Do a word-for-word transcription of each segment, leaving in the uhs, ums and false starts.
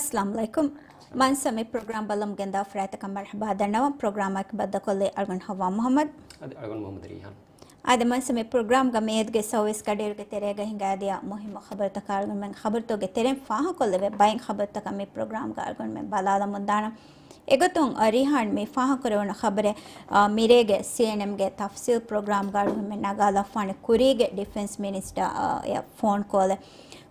އައްސަލާމު ޢަލައިކުމް. މަންސަ މި ޕްރޮގްރާމް ބަލަމުން ގެންދާ ފަރާތަކަށް މަރްޙަބާ ދަންނަވަން. ޕްރޮގްރާމަކަށް ބައްދަކޮށްލީ އަޅުގަނޑު ހައްވާ މުޙައްމަދު. އަދި އަޅުގަނޑު މުޙައްމަދު ރީހާން. އާދެ، މަންސަ މި ޕްރޮގްރާމްގަ މިއަދުގެ ސަރވިސް ގަޑިއިރުގެ ތެރޭގަ ހިނގާދިޔަ މުހިއްމު ޚަބަރުތަކާ އަޅުގަނޑުމެން ޚަބަރުތަކުގެ ތެރެއިން ފާހަގަކޮށްލެވޭ ބައެއް ޚަބަރުތަކަށް މި ޕްރޮގްރާމްގަ އަޅުގަނޑުމެން ބަލާލަމުންދާނަން. އެގޮތުން، އަ، ރީހާން މި ފާހަގަކުރެވުނު ޚަބަރެއް، އަ، މިރޭގެ ސީއެންއެމްގެ ތަފްސީލް ޕްރޮގްރާމްގަ އަޅުގަނޑުމެން ނަގާލަފާނެ ކުރީގެ ޑިފެންސް މިނިސްޓަރ، އަ، އަށް ފޯން ކޯލެއް.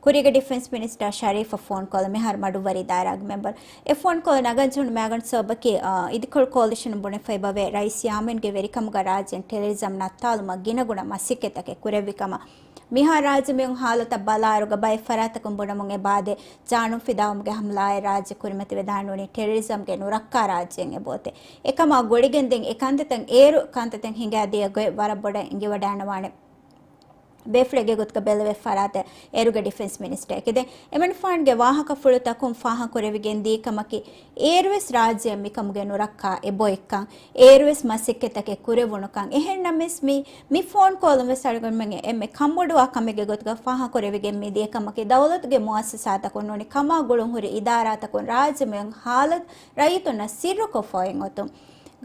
ކުރީގެ ޑިފެންސް މިނިސްޓަރ ޝަރީފަށް ފޯން ކޯލެއް މިހާރު މަޑުއްވަރީ ދާއިރާގެ މެމްބަރު. އެ ފޯން ކޯލް ނަގަން ޖެހުނު މައިގަނޑު ސަބަބަކީ، އާ، އިދިކޮޅު ކޯލިޝަނުން ބުނެފައި ބަވޭ ރައީސް ޔާމީންގެ ވެރިކަމުގަ ރާއްޖޭން ޓެރަރިޒަމް ނައްތާލުމަށް ގިނަގުނަ މަސައްކަތްތަކެއް ކުރެއްވި ކަމަށް. މިހާރު ރާއްޖެ މިއޮން ހާލަތަށް ބަލާއިރުގަ ބައެއް ފަރާތަކުން ބުނަމުން އެބައާދޭ، ޖާނުން ފިދާވުމުގެ ހަމަލާއެއް ރާއްޖެ ކުރިމަތިވެދާނެ ނޫނީ ޓެރަރިޒަމްގެ ނުރައްކާ ރާއްޖެއެއް އެބައޮތޭ. އެކަމާ ގުޅިގެން ދެން އެ ކަންތައްތައް އޭރު ކަންތައްތައް ހިނގާދިޔަ ގޮތް ވަރަށް ބޮޑަށް އެނގިވަޑައިންނަވާނެ. ބޭފުޅެއްގެ ގޮތުގަ ބެލެވޭ ފަރާތެއް އޭރުގެ ޑިފެންސް މިނިސްޓަރ. އެކި ދެން އެމަނިފާންގެވާހަކަފުޅުތަކުން ފާހަގަކުރެވިގެން ދިޔަ ކަމަކީ، އޭރުވެސް ރާއްޖެއަށް މިކަމުގެ ނުރައްކާ އެބޮތްކަން، އޭރުވެސް މަސައްކަތްތަކެއް ކުރެވުނުކަން. އެހެންނަމަވެސް މި، މި ފޯން ކޯލުން ވެސް އަޅުގަނޑުމެން އެންމެ ކަންބޮޑުވާ ކަމެއްގެ ގޮތުގަ ފާހަގަކުރެވިގެން މި ދިޔަ ކަމަކީ، ދައުލަތުގެ މުއައްސަސާތަކުން ނޫނީ ކަމާ ގުޅުން ހުރި އިދާރާތަކުން ރާއްޖެ މިއޮތް ހާލަތު ރައްޔިތުންނަށް ސިއްރުކޮށްފަ އޮތް ގޮތުން.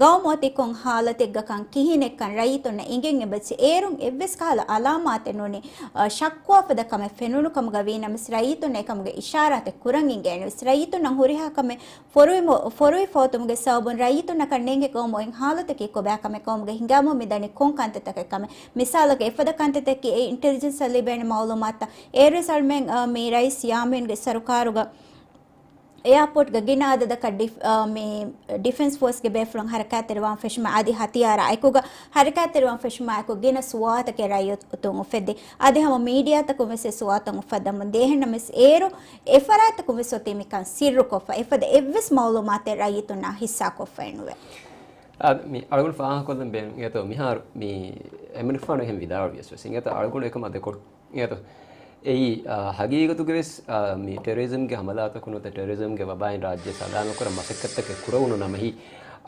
ގައުމު އޮތީ ކޮން ހާލަތެއްގަކަން ކިހިނެއްކަން ރައްޔިތުންނަށް އިނގެން އެބަޖެހޭ. އޭރުން އެއްވެސް ކަހަލަ އަލާމާތެއް ނޫނީ، އަ، ޝައްކުވާފަދަ ކަމެއް ފެނުނު ކަމުގަ ވީނަމަވެސް ރައްޔިތުންނަށް އެކަމުގެ އިޝާރާތެއް ކުރަން އިނގޭނެވެސް. ރައްޔިތުންނަށް ހުރިހާ ކަމެއް ފޮރުވި މު-، ފޮރުވި ފަހު ތުމުގެ ސަބަބުން ރައްޔިތުންނަކަށް ނޭނގޭ ގައުމު އޮތް ހާލަތަކީ ކޮބާ ކަމެއް ގައުމުގަ ހިނގާމުން މިދަނީ ކޮން ކަންތައްތަކެއް ކަމެއް. މިސާލަކަށް އެފަދަ ކަންތައްތަކީ އެ އިންޓެލިޖެންސަށް ލިބޭނެ މައުލޫމާތުތައް. އޭރުވެސް އަޅުމެން، އަ، މި ރައީސް ޔާމީންގެ ސަރުކާރުގަ އެއާޕޯޓްގަ ގިނަ އަދަދަކަށް ޑިފް-، އާ، މި ޑިފެންސް ފޯސްގެ ބޭފުޅުން ހަރަކާތްތެރިވާން ފެށުމާ އަދި ހަތިޔާރާ އެކުގަ ހަރަކާތްތެރިވާން ފެށުމާ އެކު ގިނަ ސުވާލުތަކެއް ރައްޔިތުން އުފެއްދި. އަދި ހަމަ މީޑިއާތަކުން ވެސް އެ ސުވާލުތައް އުފައްދަމުން ދިޔަ. އެހެންނަމަވެސް އޭރު އެ ފަރާތަކުން ވެސް އޮތީ މިކަން ސިއްރުކޮށްފަ، އެފަދަ އެއްވެސް މައުލޫމާތެއް ރައްޔިތުންނާ ހިއްސާކޮށްފައެއް ނުވޭ. އާ، މި އަޅުގަނޑު ފާހަގަކޮށްލަން ބޭނުން. އިނގޭތޯ މިހާރު މި އެމަނިފާނު އެހެން ވިދާޅުވިޔަސް ވެސް. އިނގޭތޯ އަޅުގަނޑު އެކަމަށް ދެކޮޅު އިނގޭތޯ. އެއީ، އާ، ހަގީގަތުގަ ވެސް، އާ، މި ޓެރަރިޒަމްގެ ހަމަލާތަކުން ނުވަތަ ޓެރަރިޒަމްގެ ވަބާއިން ރާއްޖެ ސަލާމަތްކުރަން މަސައްކަތްތަކެއް ކުރެވުނު ނަމަ،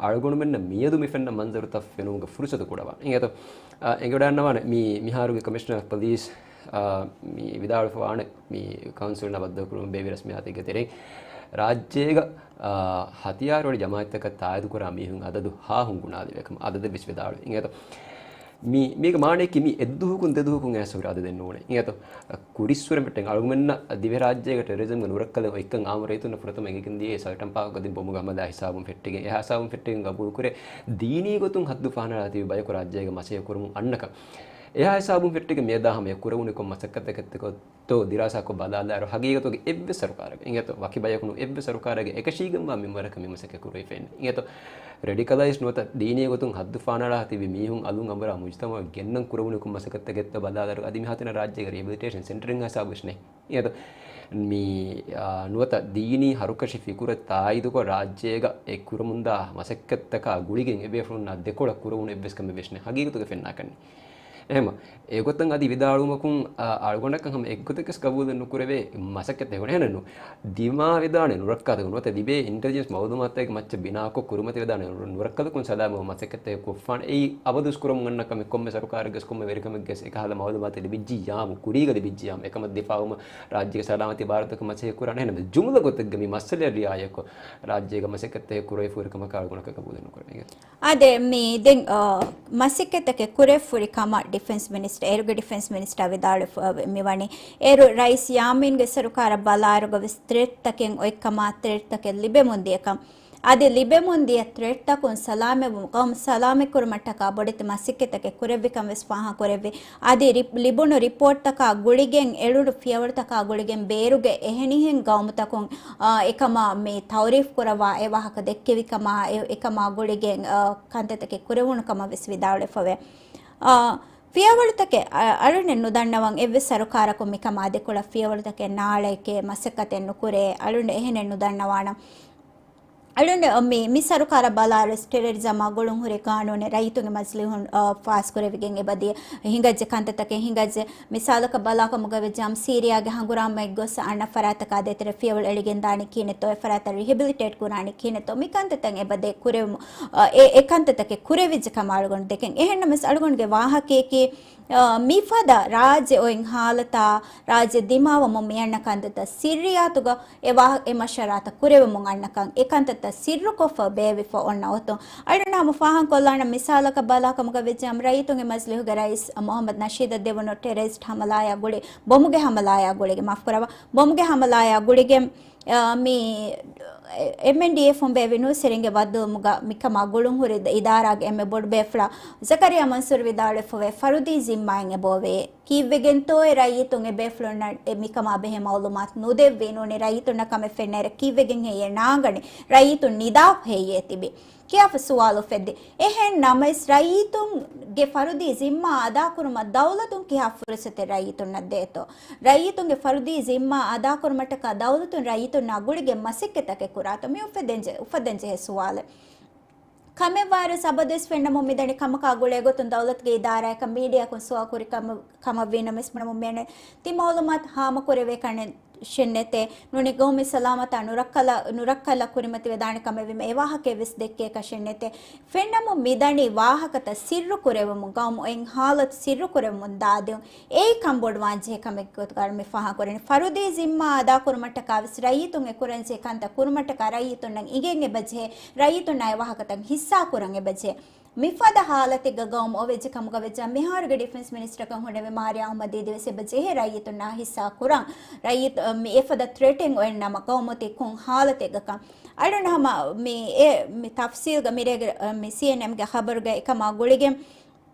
އަޅުގަނޑުމެންނަށް މިއަދު މި ފެންނަ މަންޒަރުތައް ފެނުމުގެ ފުރުސަތު ކުޑަވާނެ. އިނގޭތޯ، އާ، އެނގިވަޑައިގަންނަވާނެ މި، މިހާރުގެ ކޮމިޝަނަރ އޮފް ޕޮލިސް، އާ، މި ވިދާޅުވެފަވާނެ މި ކައުންސިލުންނާ ބައްދަލުކުރުމުން ބޭއްވި ރަސްމިއްޔާތެއްގެ ތެރެއިން ރާއްޖޭގަ، އާ، ހަތިޔާރު އޮޅި ޖަމާއަތްތަކަށް ތާއީދުކުރާ މީހުން އަދަދު ހާހުން ގުނާލެވޭ ކަމަށް އަދަދެއް ވެސް ވިދާޅުވި. އިނގޭތޯ. މި، މީގެ މާނައަކީ މި އެއްދުވަހަކުން ދެދުވަހަކުން އައިސް ހުރި އަދަދެއް ނޫނޭ. އިނގޭތޯ، ކުރިއްސުރެ މެއްޓެން އަޅުގަނޑުމެންނަށް ދިވެހިރާއްޖޭގަ ޓެރަރިޒަމްގެ ނުރައްކަލެއް އޮތްކަން އާއްމު ރައްޔިތުންނަށް ފުރަތަމަ އެނގިގެން ދިޔައީ ސަލްޓަން ޕާކުގަ ދިން ބޮމުގެ ހަމަލާ ހިސާބުން ފެއްޓިގެން، އެ ހިސާބުން ފެއްޓިގެން ގަބޫލުކުރޭ، ދީނީ ގޮތުން ހައްދު ފަހަނަޅާ ތިބި ބަޔަކު ރާއްޖޭގަ މަސައްކަތް ކުރަމުން އަންނަކަން. އެހާ ހިސާބުން ފެއްޓިގެން މިއަދާ ހަމަ އެ ކުރެވުނީ ކޮން މަސައްކަތްތަކެއްތޯ ދިރާސާކޮށް ބަލާލާއިރު، ހަގީގަތުގަ އެއްވެސް ސަރުކާރެއް، އިނގޭތޯ، ވަކި ބަޔަކު ނޫން އެއްވެސް ސަރުކާރެއްގެ އެކަށީގެންވާ މިންވަރަކަށް މި މަސައްކަތް ކުރެވިފައެއް ނެތް. އިނގޭތޯ، ރެޑިކަލައިޒް ނުވަތަ ދީނީ ގޮތުން ހައްދު ފަހަނަޅާ ތިބި މީހުން އަލުން އަނބުރާ މުޖުތަމަޢު ގެންނަން ކުރެވުނީ ކޮން މަސައްކަތްތަކެއްތޯ ބަލާލާއިރު، އަދި މިހާތަނަށް ރާއްޖޭގަ ރިހެބިލިޓޭޝަން ސެންޓަރެއް ހިސާބު ވެސް ނެތް. އިނގޭތޯ، މި، އާ، ނުވަތަ ދީނީ ހަރުކަށި ފިކުރެއް ތާއީދުކޮށް ރާއްޖޭގަ އެ ކުރަމުންދާ މަސައްކަތްތަކާ ގުޅިގެން އެބޭފުޅުންނާ ދެކޮޅަށް ކުރެވުނު އެއްވެސް ކަމެއް ވެސް ނެތް. ހަގީގަތުގަ ފެންނާކަށް ނެތް. އެހެން އެގޮތަށް އަދި ވިދާޅުވުމަކުން، އާ، އަޅުގަނޑަކަށް ހަމަ އެއްގޮތަކަސް ގަބޫލެއް ނުކުރެވޭ މަސައްކަތެއް ހުރެ. އެހެނެއްނު، ދިމާ ވެދާނެ ނުރައްކާތަކުން ނުވަތަ ލިބޭ އިންޓެލިޖެންސް މައުލޫމާތުތަކެއްގެ މައްޗަށް ބިނާކޮށް ކުރިމަތިވެދާނެ ނު-، ނުރައްކަލަކުން ސަލާމަތް މަސައްކަތެއް ކޮށްފާނެ. އެއީ އަބަދުވެސް ކުރަމުން އަންނަ ކަމެއް. ކޮންމެ ސަރުކާރެއްގެސް ކޮންމެ ވެރިކަމެއްގެސް އެކަހަލަ މައުލޫމާތެއް ލިބިއްޖިއްޔާމު، ކުރީގަ ލިބިއްޖިއްޔާމު، އެކަމަށް ދިފާޢުވުމަށް ރާއްޖޭގެ ސަލާމަތީ ބާރުތަކަށް މަސައްކަތް ކުރާނެ. އެހެން ޖުމްލަ ގޮތެއްގަ މި މައްސަލައަށް ރިޢާޔަތްކޮށް ރާއްޖޭގަ މަސައްކަތްތަކެއް ކުރެވިފަ ހުރި ކަމަކަށް އަޅުގަނޑަކަށް ގަބޫލެއް ނުކުރެވޭ. އާދެ، މި ދެން، އާ، މަސައްކަތްތަކެއް ކުރެވިފަ ހުރި ކަމަށް ޑިފެންސް މިނިސްޓަރ، އޭރުގެ ޑިފެންސް މިނިސްޓަރ ވިދާޅުވެފަ މިވަނީ. އޭރު ރައީސް ޔާމީންގެ ސަރުކާރަށް ބަލާއިރުގަ ވެސް ތްރެޓްތަކެއް އޮތްކަމާ، ތްރެޓްތަކެއް ލިބެމުން ދިޔަކަން. އަދި ލިބެމުން ދިޔަ ތްރެޓްތަކުން ސަލާމަތްވުމަށް، ގައުމު ސަލާމަތްކުރުމަށްޓަކާ ބޮޑެތި މަސައްކަތްތަކެއް ކުރެއްވިކަން ވެސް ފާހަގަކުރެއްވި. އަދި ރި-، ލިބުނު ރިޕޯޓްތަކާ ގުޅިގެން، އެޅުނު ފިޔަވަޅުތަކާ ގުޅިގެން ބޭރުގެ އެހެނިހެން ގައުމުތަކުން، އާ، އެކަމާ މި ތައުރީފް ކުރައްވާ އެ ވާހަކަ ދެއްކެވިކަމާ، އެ-، އެކަމާ ގުޅިގެން، އާ، ކަންތައްތަކެއް ކުރެވުނު ކަމަށް ވެސް ވިދާޅުވެފަވޭ. އާ، ފިޔަވަޅުތަކެއް، އަ-، އަޅުގަނޑެއް ނުދަންނަވަން އެއްވެސް ސަރުކާރަކުން މިކަމާ ދެކޮޅަށް ފިޔަވަޅުތަކެއް ނާޅައެކޭ މަސައްކަތެއް ނުކުރޭ، އަޅުގަނޑު އެހެނެއް ނުދަންނަވާނަން. އަޅުން މި، މި ސަރުކާރަށް ބަލާއިރުވެސް ޓެރަރިޒަމާ ގުޅުންހުރި ގާނޫނެއް ރައްޔިތުންގެ މަޖިލީހުން، އަ، ފާސްކުރެވިގެން އެބަދިޔަ ހިނގައްޖެ ކަންތައްތަކެއް ހިނގައްޖެ. މިސާލަކަށް ބަލާކަމުގަ ވެއްޖާމް ސީރިޔާގެ ހަނގުރާމައެއް ގޮސް އަންނަ ފަރާތަކާ ދޭތެރެ ފިޔަވަޅު އެޅިގެން ދާނީ ކިހިނެއްތޯ، އެ ފަރާތަށް ރިހެބިލިޓޭޓް ކުރާނީ ކިހިނެއްތޯ، މި ކަންތައްތައް އެބަދޭ ކުރެވުމު، އަ، އެ، އެ ކަންތައްތަކެއް ކުރެވިއްޖެ ކަމަށް އަޅުގަނޑު ދެކެން. އެހެންނަމަވެސް އަޅުގަނޑުގެ ވާހަކަޔަކީ، އަ، މިފަދަ ރާއްޖެ އޮތް ހާލަތާ، ރާއްޖެ ދިމާވަމުން މިއަންނަ ކަންތައްތައް ސިއްރިއްޔާތުގަ އެ ވާ-، އެ މަޝްވަރާތައް ކުރެވެމުން އަންނަކަން، އެ ކަންތައްތައް ސިއްރުކޮށްފަ ބޭއްވިފަ އޮންނަ އޮތުން. އަޅުން ހަމަ ފާހަގަކޮށްލާނަން މިސާލަކަށް ބަލާކަމުގަ ވެއްޖާމް ރައްޔިތުންގެ މަޖިލީހުގެ ރައީސް މުހައްމަދު ނަޝީދަށް ދެވުނު ޓެރަރިސްޓް ހަމަލާޔާ ގުޅި، ބޮމުގެ ހަމަލާޔާ ގުޅިގެން، މާފުކުރައްވާ، ބޮމުގެ ހަމަލާޔާ ގުޅިގެން، އާ، މި އެމްއެންޑީއެފުން ބޭއްވި ނޫސްވެރިންގެ ވައްދުވުމުގަ މިކަމާ ގުޅުންހުރި އިދާރާގެ އެންމެ ބޮޑު ބޭފުޅާ ޒަކަރިޔާ މަންސޫރު ވިދާޅުވެފަވޭ، ފަރުދީ ޒިންމާއެއް އެބައޮވޭ. ކީއްވެގެންތޯއޭ ރައްޔިތުން އެ ބޭފުޅުންނަށް އެ މިކަމާ ބެހޭ މައުލޫމާތު ނުދެއްވީ؟ ނޫނީ ރައްޔިތުންނަށް ކަމެއް ފެންނައިރަށް ކީއްވެގެންހެއްޔޭ ނާނގަނީ؟ ރައްޔިތުން ނިދާފަ ހެއްޔޭ ތިބީ؟ ކިޔާފަ ސުވާލު އުފެއްދި. އެހެން ނަމަވެސް ރައްޔިތުންގެ ފަރުދީ ޒިންމާ އަދާކުރުމަށް ދައުލަތުން ކިހާ ފުރުސަތެއް ރައްޔިތުންނަށް ދޭތޯ؟ ރައްޔިތުންގެ ފަރުދީ ޒިންމާ އަދާކުރުމަށްޓަކާ ދައުލަތުން ރައްޔިތުންނާ ގުޅިގެން މަސައްކަތްތަކެއް ކުރާތޯ؟ މި އުފެދެންޖެ-، އުފައްދަންޖެހޭ ސުވާލެއް. ކަމެއް ވާއިރުވެސް އަބަދުވެސް ފެންނަމުން މިދަނީ ކަމަކާ ގުޅޭ ގޮތުން ދައުލަތުގެ އިދާރާއަކަށް މީޑިއާއަކުން ސުވާލު ކުރި ކަމަށް، ކަމަށް ވީނަމަވެސް މިނަމުން މިއަނެއް ތި މައުލޫމާތު ހާމަކުރެވޭ ކަނެއް ޝެންނެތޭ. ނޫނީ ގައުމީ ސަލާމަތާ ނުރައްކަލަ-، ނުރައްކަލަ ކުރިމަތިވެދާނެ ކަމެއް ވީމަ އެ ވާހަކައެއް ވެސް ދެއްކޭކަށެއް ނެތޭ. ފެންނަމުން މިދަނީ ވާހަކަތައް ސިއްރު ކުރެވެމުން، ގައުމު އޮތް ހާލަތު ސިއްރު ކުރެވެމުން ދާދިއުން. އެއީ ކަންބޮޑުވާން ޖެހޭ ކަމެއް ގޮތުގަ މި ފާހަގަކުރަނީ. ފަރުދީ ޒިންމާ އަދާކުރުމަށްޓަކާ ވެސް ރައްޔިތުން އެ ކުރަންޖެހޭ ކަންތައް ކުރުމަށްޓަކާ ރައްޔިތުންނަށް އިނގެން އެބަޖެހޭ، ރައްޔިތުންނާ އެ ވާހަކަތައް ހިއްސާ ކުރަން އެބަޖެހޭ. މިފަދަ ހާލަތެއްގަ ގައުމު އޮވެއްޖެ ކަމުގަ ވެއްޖާ މިހާރުގެ ޑިފެންސް މިނިސްޓަރަކަށް ހުންނެވި މާރިޔާ އަހުމަދީދީ ވެސް އެބަ ޖެހޭ ރައްޔިތުންނާ ހިއްސާ ކުރަން. ރައްޔިތު، މި އެފަދަ ތްރެޓެއް އޮތް ނަމަ ގައުމު އޮތީ ކޮން ހާލަތެއްގަކަން. އަޅުން ހަމަ މި އެ، މި ތަފްސީލްގަ މިރޭގެ، މި ސީއެންއެމްގެ ޚަބަރުގަ އެކަމާ ގުޅިގެން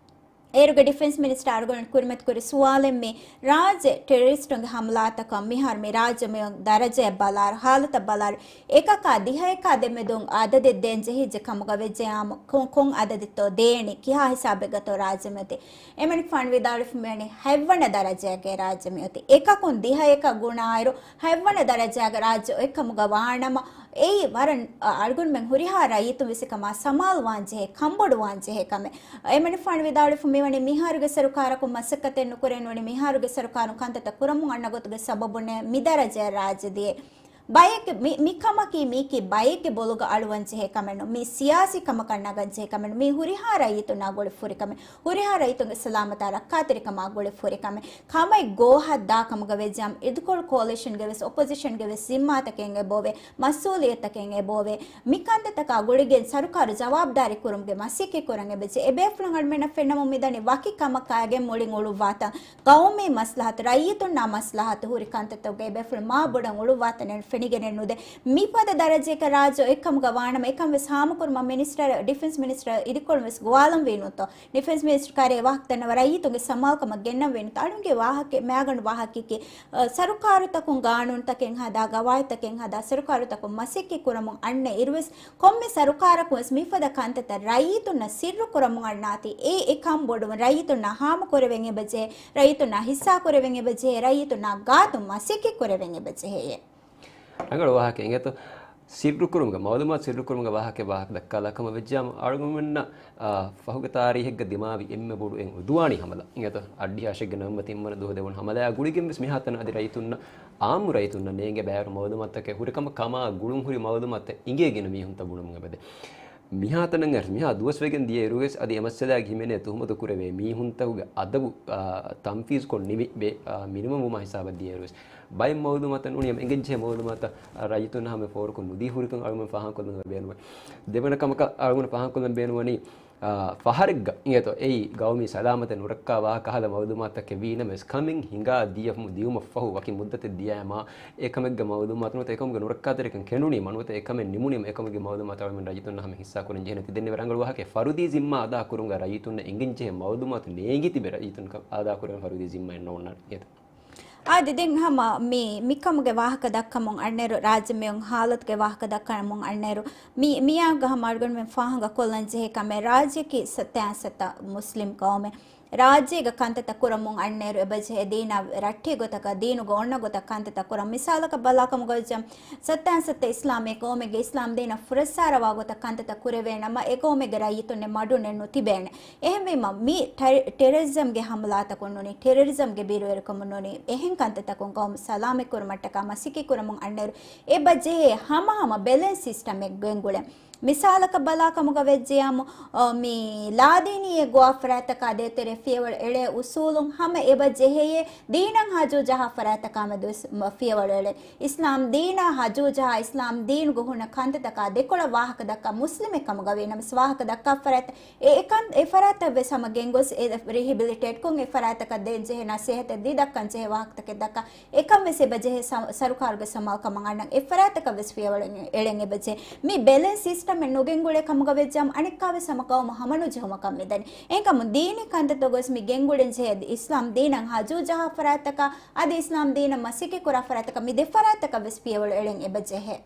އޭރުގެ ޑިފެންސް މިނިސްޓަރ އަޅުގަނޑު ކުރިމަތިކުރި ސުވާލެއް މި ރާއްޖެ ޓެރަރިސްޓުންގެ ހަމަލާތަކަށް މިހާރު މި ރާއްޖެ މި ދަރަޖައަށް ބަލާއިރު، ހާލަތަށް ބަލާއިރު، އެކަކާ ދިހައެކާ ދެމެދުން އަދަދެއް ދޭން ޖެހިއްޖެ ކަމުގަ ވެއްޖެއާމު ކޮން، ކޮން އަދަދެއްތޯ ދޭނީ؟ ކިހާ ހިސާބެއްގަތޯ ރާއްޖެ މިއޮތީ؟ އެމަނިކުފާނު ވިދާޅުވެފަ މިވަނީ ހަތްވަނަ ދަރަޖައިގެ ރާއްޖެ މިއޮތީ. އެކަކުން ދިހައެކަށް ގުނާއިރު، ހަތްވަނަ ދަރަޖައިގެ ރާއްޖެ އޮތްކަމުގަ ވާނަމަ، އެއީ ވަރަށް، އަ، އަޅުގަނޑުމެން ހުރިހާ ރައްޔިތުން ވެސް އެކަމާ ސަމާލުވާން ޖެހޭ، ކަންބޮޑުވާން ޖެހޭ ކަމެއް. އެމަނިކުފާނު ވިދާޅުވެފަ މިވަނީ މިހާރުގެ ސަރުކާރަކުން މަސައްކަތެއް ނުކުރޭ، ނޫނީ މިހާރުގެ ސަރުކާރުން ކަންތައްތައް ކުރަމުން އަންނަ ގޮތުގެ ސަބަބުން މި ދަރަޖައަށް ރާއްޖެ ދިޔައީ. ބައެއްގެ މި، މި ކަމަކީ މީކީ ބައެއްގެ ބޮލުގަ އަޅުވަން ޖެހޭ ކަމެއް ނޫން. މީ ސިޔާސީ ކަމަކަށް ނަގަން ޖެހޭ ކަމެއް ނޫން. މީ ހުރިހާ ރައްޔިތުންނާ ގުޅި ފުރި ކަމެއް. ހުރިހާ ރައްޔިތުންގެ ސަލާމަތާ ރައްކާތެރިކަމާ ގުޅި ފުރި ކަމެއް. ކަމެއް ގޯހަށް ދާ ކަމުގަ ވެއްޖާމު، އިދިކޮޅު ކޯލިޝަންގެ ވެސް، އޮޕޮޒިޝަންގެ ވެސް ޒިންމާތަކެއް އެބައޮވޭ، މަސްއޫލިއްޔަތަކެއް އެބައޮވޭ. މި ކަންތައްތަކާ ގުޅިގެން ސަރުކާރު ޖަވާބުދާރީ ކުރުމުގެ މަސައްކަތް ކުރަން އެބަޖެހޭ. އެބޭފުޅުން އަޅުމެންނަށް ފެންނަމުން މިދަނީ ވަކި ކަމަކާގެން މުޅިން އުޅުއްވާތަން. ގައުމީ މަސްލަހަތު، ރައްޔިތުންނާ މަސްލަހަތު ހުރި ކަންތައްތަކުގައި އެބޭފުޅުން މާ ބޮޑަށް އުޅުއްވާތަނެއް ފެނިގެނެއް ނުދޭ. މިފަދަ ދަރަޖައަކަށް ރާއްޖެ އޮތްކަމުގަ ވާނަމަ، އެކަން ވެސް ހާމަކުރުމަށް މިނިސްޓަރ، ޑިފެންސް މިނިސްޓަރ އިދިކޮޅުން ވެސް ގޮވާލަން ވީނުތޯ؟ ޑިފެންސް މިނިސްޓަރ ކާރި އެ ވާހަކަ ދަންނަވާ ރައްޔިތުންގެ ސަމާލުކަމަށް ގެންނަން ވީނުތޯ؟ އަޅުންގެ ވާހަކަ، މައިގަނޑު ވާހަކައަކީ، އަ، ސަރުކާރުތަކުން ގާނޫނުތަކެއް ހަދާ، ގަވާއިދުތަކެއް ހަދާ، ސަރުކާރުތަކުން މަސައްކަތް ކުރަމުން އަންނަ އިރުވެސް، ކޮންމެ ސަރުކާރަކުން ވެސް މިފަދަ ކަންތައްތައް ރައްޔިތުންނަށް ސިއްރު ކުރަމުން އަންނާތީ، އެ އެކަން ބޮޑުވުން، ރައްޔިތުންނާ ހާމަކުރެވެން އެބަޖެހޭ، ރައްޔިތުންނާ ހިއްސާ ކުރެވެން އެބަޖެހޭ، ރައްޔިތުންނާ ގާތުން މަސައްކަތް ކުރެވެން އެބަޖެހޭ. ރަނގަޅު ވާހަކަ އިނގޭތޯ. ސިއްރު ކުރުމުގެ، މައުލޫމާތު ސިއްރު ކުރުމުގެ ވާހަކަ، ވާހަކަ ދައްކާލާ ކަމަށް ވެއްޖާމު، އަޅުގަނޑުމެންނަށް، އާ، ފަހުގެ ތާރީހެއްގަ ދިމާވި އެންމެ ބޮޑު އެއް އުދުވާނީ ހަމަލާ އިނގޭތޯ. އަށްޑިހަ އަށެއްގެ ނޮވެމްބަރު ތިންވަނަ ދުވަހު ދެވުނު ހަމަލާއާ ގުޅިގެން ވެސް މިހާތަނަށް އަދި ރައްޔިތުންނަށް، އާއްމު ރައްޔިތުންނަށް ނޭނގޭ ބައިވަރު މައުލޫމާތުތަކެއް، ހުރި ކަމަށް ކަމާ ގުޅުންހުރި މައުލޫމާތުތައް އިނގޭގެން މީހުންތައް ބުނުމުން އެބަދޭ. މިހާތަނަށް އައިސް، މިހާ ދުވަސް ވެގެން ދިޔައިރުވެސް އަދި އެ މައްސަލާގެ ހިމެނޭ ތުހުމަތު ކުރެވޭ މީހުންތަކުގެ އަދަބު، އާ، ތަންފީޒުކޮށް ނިމި ބޭ-، އާ، މިނިވަންވުމާ ހިސާބަށް ދިޔައިރުވެސް ބައެއް މައުލޫމާތައް ނޫނީ އެނގެންޖެހޭ މައުލޫމާތައް، އާ، ރައްޔިތުންނަށް ހަމަ ފޯރުކޮށް ނުދީ ހުރިކަން އަޅުގަނޑު ފާހަގަކޮށްލަން ބޭނުންވޭ. ދެވަނަ ކަމަކަށް އަޅުގަނޑު ފާހަގަކޮށްލަން ބޭނުންވަނީ، އާ، ފަހަރެއްގަ އިނގޭތޯ އެއީ ގައުމީ ސަލާމަތެއް ނުރައްކާ ވާހަކަ ކަހަލަ މައުލޫމާތަކެއް ވީނަމަވެސް، ކަމެއް ހިނގާ ދިޔަ-، ދިޔުމަށްފަހު ވަކި މުއްދަތެއް ދިޔައިމާ، އެކަމެއްގެ މައުލޫމާތު ނުވަތަ އެކަމުގެ ނުރައްކާތެރިކަން ކެނޑުނީމަ ނުވަތަ އެކަމެއް ނިމުނީމަ އެކަމުގެ މައުލޫމާތު އަޅުގަނޑު ރައްޔިތުންނަށް ހަމަ ހިއްސާ ކުރަން ޖެހޭނެ. ތި ދެންނެވި ރަނގަޅު ވާހަކައެއް، ފަރުދީ ޒިންމާ އަދާ ކުރުމުގަ ރައްޔިތުންނަށް އެނގެންޖެހޭ މައުލޫމާތު ނޭނގި ތިބެ ރައްޔިތުން އަދާ ކުރަން ފަރުދީ ޒިންމާއެއް ނޯންނާނެ. އާދެ، ދެން ހަމަ މި، މިކަމުގެ ވާހަކަ ދައްކަމުން އަންނައިރު، ރާއްޖެ މިއޮން ހާލަތުގެ ވާހަކަ ދައްކަމުން އަންނައިރު، މި، މިއާގަ ހަމަ އަޅުގަނޑުމެން ފާހަގަ ކޮށްލަން ޖެހޭ ކަމެއް، ރާއްޖެއަކީ ސަތޭކަ ސަތޭކަ މުސްލިމް ގައުމެއް. ރާއްޖޭގަ ކަންތައްތައް ކުރަމުން އަންނައިރު އެބަޖެހޭ ދީނާ ރައްޓެހި ގޮތަކަށް، ދީނުގަ އޮންނަ ގޮތަށް ކަންތައްތައް ކުރަން. މިސާލަކަށް ބަލާކަމުގަ ވެއްޖެ ސައްތައިން ސައްތަ އިސްލާމީ ގައުމެއްގެ އިސްލާމް ދީނަށް ފުރައްސާރަވާ ގޮތަށް ކަންތައްތައް ކުރެވޭނަމަ، އެ ގައުމެއްގެ ރައްޔިތުންނެއް މަޑުނެއް ނުތިބޭނެ. އެހެންވީމަ، މި ޓެ-، ޓެރަރިޒަމްގެ ހަމަލާތަކުން ނޫނީ، ޓެރަރިޒަމްގެ ބިރުވެރިކަމުން ނޫނީ، އެހެން ކަންތައްތަކުން ގައުމު ސަލާމަތްކުރުމަށްޓަކާ މަސައްކަތްކުރަމުން އަންނައިރު، އެބަ ޖެހޭ ހަމަހަމަ ބެލެންސް ސިސްޓަމެއް ގެންގުޅެން. މިސާލަކަށް ބަލާކަމުގަ ވެއްޖެޔާމު، އަ، މި ލާދީނީއެއް ގޮވާ ފަރާތްތަކާ ދޭތެރޭ ފިޔަވަޅު އެޅޭ އުސޫލުން ހަމަ އެބަ ޖެހެޔޭ ދީނަށް ހަޖޫ ޖަހާ ފަރާތްތަކާމެދުވެސް މަ-، ފިޔަވަޅު އެޅެން. އިސްލާމް ދީނާ ހަޖޫ ޖަހާ އިސްލާމް ދީނުގަ ހުންނަ ކަންތައްތަކާ ދެކޮޅަށް ވާހަކަ ދައްކާ މުސްލިމެއް ކަމުގަ ވީނަމަވެސް ވާހަކަ ދައްކާ ފަރާތް އެ އެކަން، އެ ފަރާތަށް ވެސް ހަމަ ގެންގޮސް އެ ރިހެބިލިޓޭޓްކޮށް އެ ފަރާތަކަށް ދޭން ޖެހޭ ނަސޭހަތެއް ދީ ދައްކަން ޖެހޭ ވާހަކަތަކެއް ދައްކާ އެކަން ވެސް އެބަ ޖެހޭ ސަ-، ސަރުކާރުގެ ސަމާލުކަމަށް އަންނަން އެ ފަރާތަކަށް ވެސް ފިޔަވަޅު އެޅެން އެބަ ޖެހޭ. މި ބެލެންސް ސިސްޓަމެއް ނުގެންގުޅޭ ކަމުގަ ވެއްޖާމަ އަނެއްކާ ވެސް ހަމަ ގައުމު ހަމަނުޖެހުމަކަށް މިދަނީ. އެހެންކަމުން ދީނީ ކަންތައްތައް ގޮސް މި ގެންގުޅެން ޖެހޭ އިސްލާމް ދީނަށް ހަޖޫ ޖަހާ ފަރާތްތަކާ އަދި އިސްލާމް ދީނަށް މަސައްކަތް ކުރާ ފަރާތްތަކަށް މި ދެ ފަރާތްތަކަށް ވެސް ފިޔަވަޅު އެޅެން އެބަ ޖެހޭ.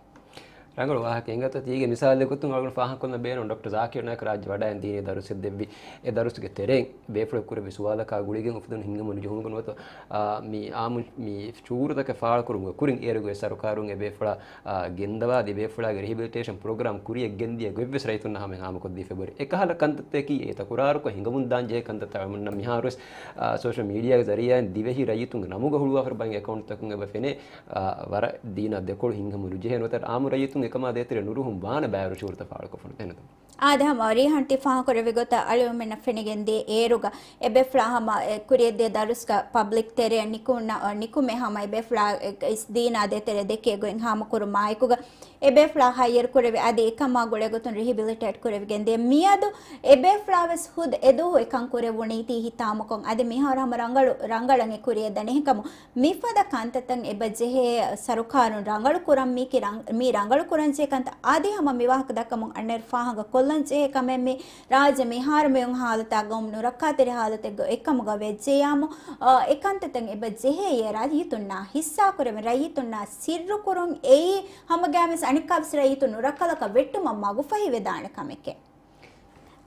ރަނގަޅު ވާހަކަ އިނގޭތޯ. ތީގެ މިސާލެއް ގޮތުން އަޅުގަނޑު ފާހަގަކޮށްލަން ބޭނުން ޑޮކްޓަރ ޒާކިރު ނާއިކު ރާއްޖެ ވަޑައިން ދީނީ ދަރުސެއް ދެއްވި. އެ ދަރުސްގެ ތެރެއިން ބޭފުޅަކު ކުރެއްވި ސުވާލަކާ ގުޅިގެން އުފެދުނު ހިތްހަމަނުޖެހުމުގެ ނުވަތަ، އާ، މި އާއްމު މި ޝުޢޫރުތަކެއް ފާޅުކުރުމުގެ ކުރިން އޭރުގެ ސަރުކާރުން އެ ބޭފުޅާ، އާ، ގެންދަވާ އަދި ބޭފުޅާގެ ރިހެބިލިޓޭޝަން ޕްރޮގްރާމް ކުރިއަށް ގެންދިޔަ ގޮތްވެސް ރައްޔިތުންނާ ހަމައަށް ހާމަކޮށްދީފަ އެބަހުރި. އެކަހަލަ ކަންތައްތަކީ އެތަކުރާރުކޮށް ހިނގަމުންދާން ޖެހޭ ކަންތައްތައް އަޅުގަނޑުމެންނަށް މިހާރުވެސް، އާ، ސޯޝަލް މީޑިއާގެ ޒަރީއާއިން ދިވެހި ރައްޔިތުންގެ ނަމުގަ ހުޅުވާފަ ބައި އެކައުންޓްތަކުން އެބަ ފެނޭ. އާ، ވަރަށް ދީނާ ދެކޮޅު ހިނގަމުނުޖެހޭ ނުވަތަ އާއްމު ރައްޔިތުން އެކަމާ ދޭތެރޭ ނުރުހުން ވާނެ ބައިވަރު ޝުޢޫރުތައް ފާޅުކޮށްފަ ނުވަތަ. އާދެ، ހަމަ ރީހާން ތި ފާހަގަކުރެއްވި ގޮތަށް އަޅުގަނޑުމެންނަށް ފެނިގެންދިޔަ އޭރުގަ އެބޭފުޅާ ހަމަ އެ ކުރިއަށްދިޔަ ދަރުސްގަ ޕަބްލިކް ތެރެއަށް ނިކުމެ، ނިކުމެ ހަމަ އެބޭފުޅާ އެ އިސް ދީނާ ދޭތެރޭ ދެކޭ ގޮތް ހާމަކުރުމާއެކުގަ އެބޭފުޅާ ހައްޔަރު ކުރެވި އަދި އެކަމާ ގުޅޭގޮތުން ރިހިބިލިޓޭޓް ކުރެވިގެން ދިޔަ. މިއަދު އެބޭފުޅާވެސް ހުދު އެދުވަހު އެކަން ކުރެވުނީތީ ހިތާމަކޮށް އަދި މިހާރު ހަމަ ރަނގަޅު، ރަނގަޅަށް އެ ކުރިއަށް ދަނީ. އެހެންކަމުން މިފަދަ ކަންތައްތައް އެބަ ޖެހޭ ސަރުކާރުން ރަނގަޅު ކުރަން މީކި ރަން-، މީ ރަނގަޅު ކުރަން ޖެހޭ ކަންތައް އަދި ހަމަ މި ވާހަކަ ދައްކަމުން އަންނައިރު ފާހަގަ ކޮށްލަން ޖެހޭ ކަމެއް މި ރާއްޖެ މިހާރު މިއޮން ހާލަތާ ގައުމު ނުރައްކާތެރި ހާލަތެއްގަ އެކަމުގަ ވެއްޖެޔާމު، އާ، އެ ކަންތައްތައް އެބަ ޖެހޭ ރައްޔިތުންނާ ހިއްސާކުރެވެން ރައްޔިތުންނާ ސިއްރުކުރުން އެއީ ހަމަގައިމުވެސް އަނެއްކާވެސް ރައްޔިތުން ނުރައްކަލަކަށް ވެއްޓުމަށް މަގުފަހިވެދާނެ ކަމެކޭ.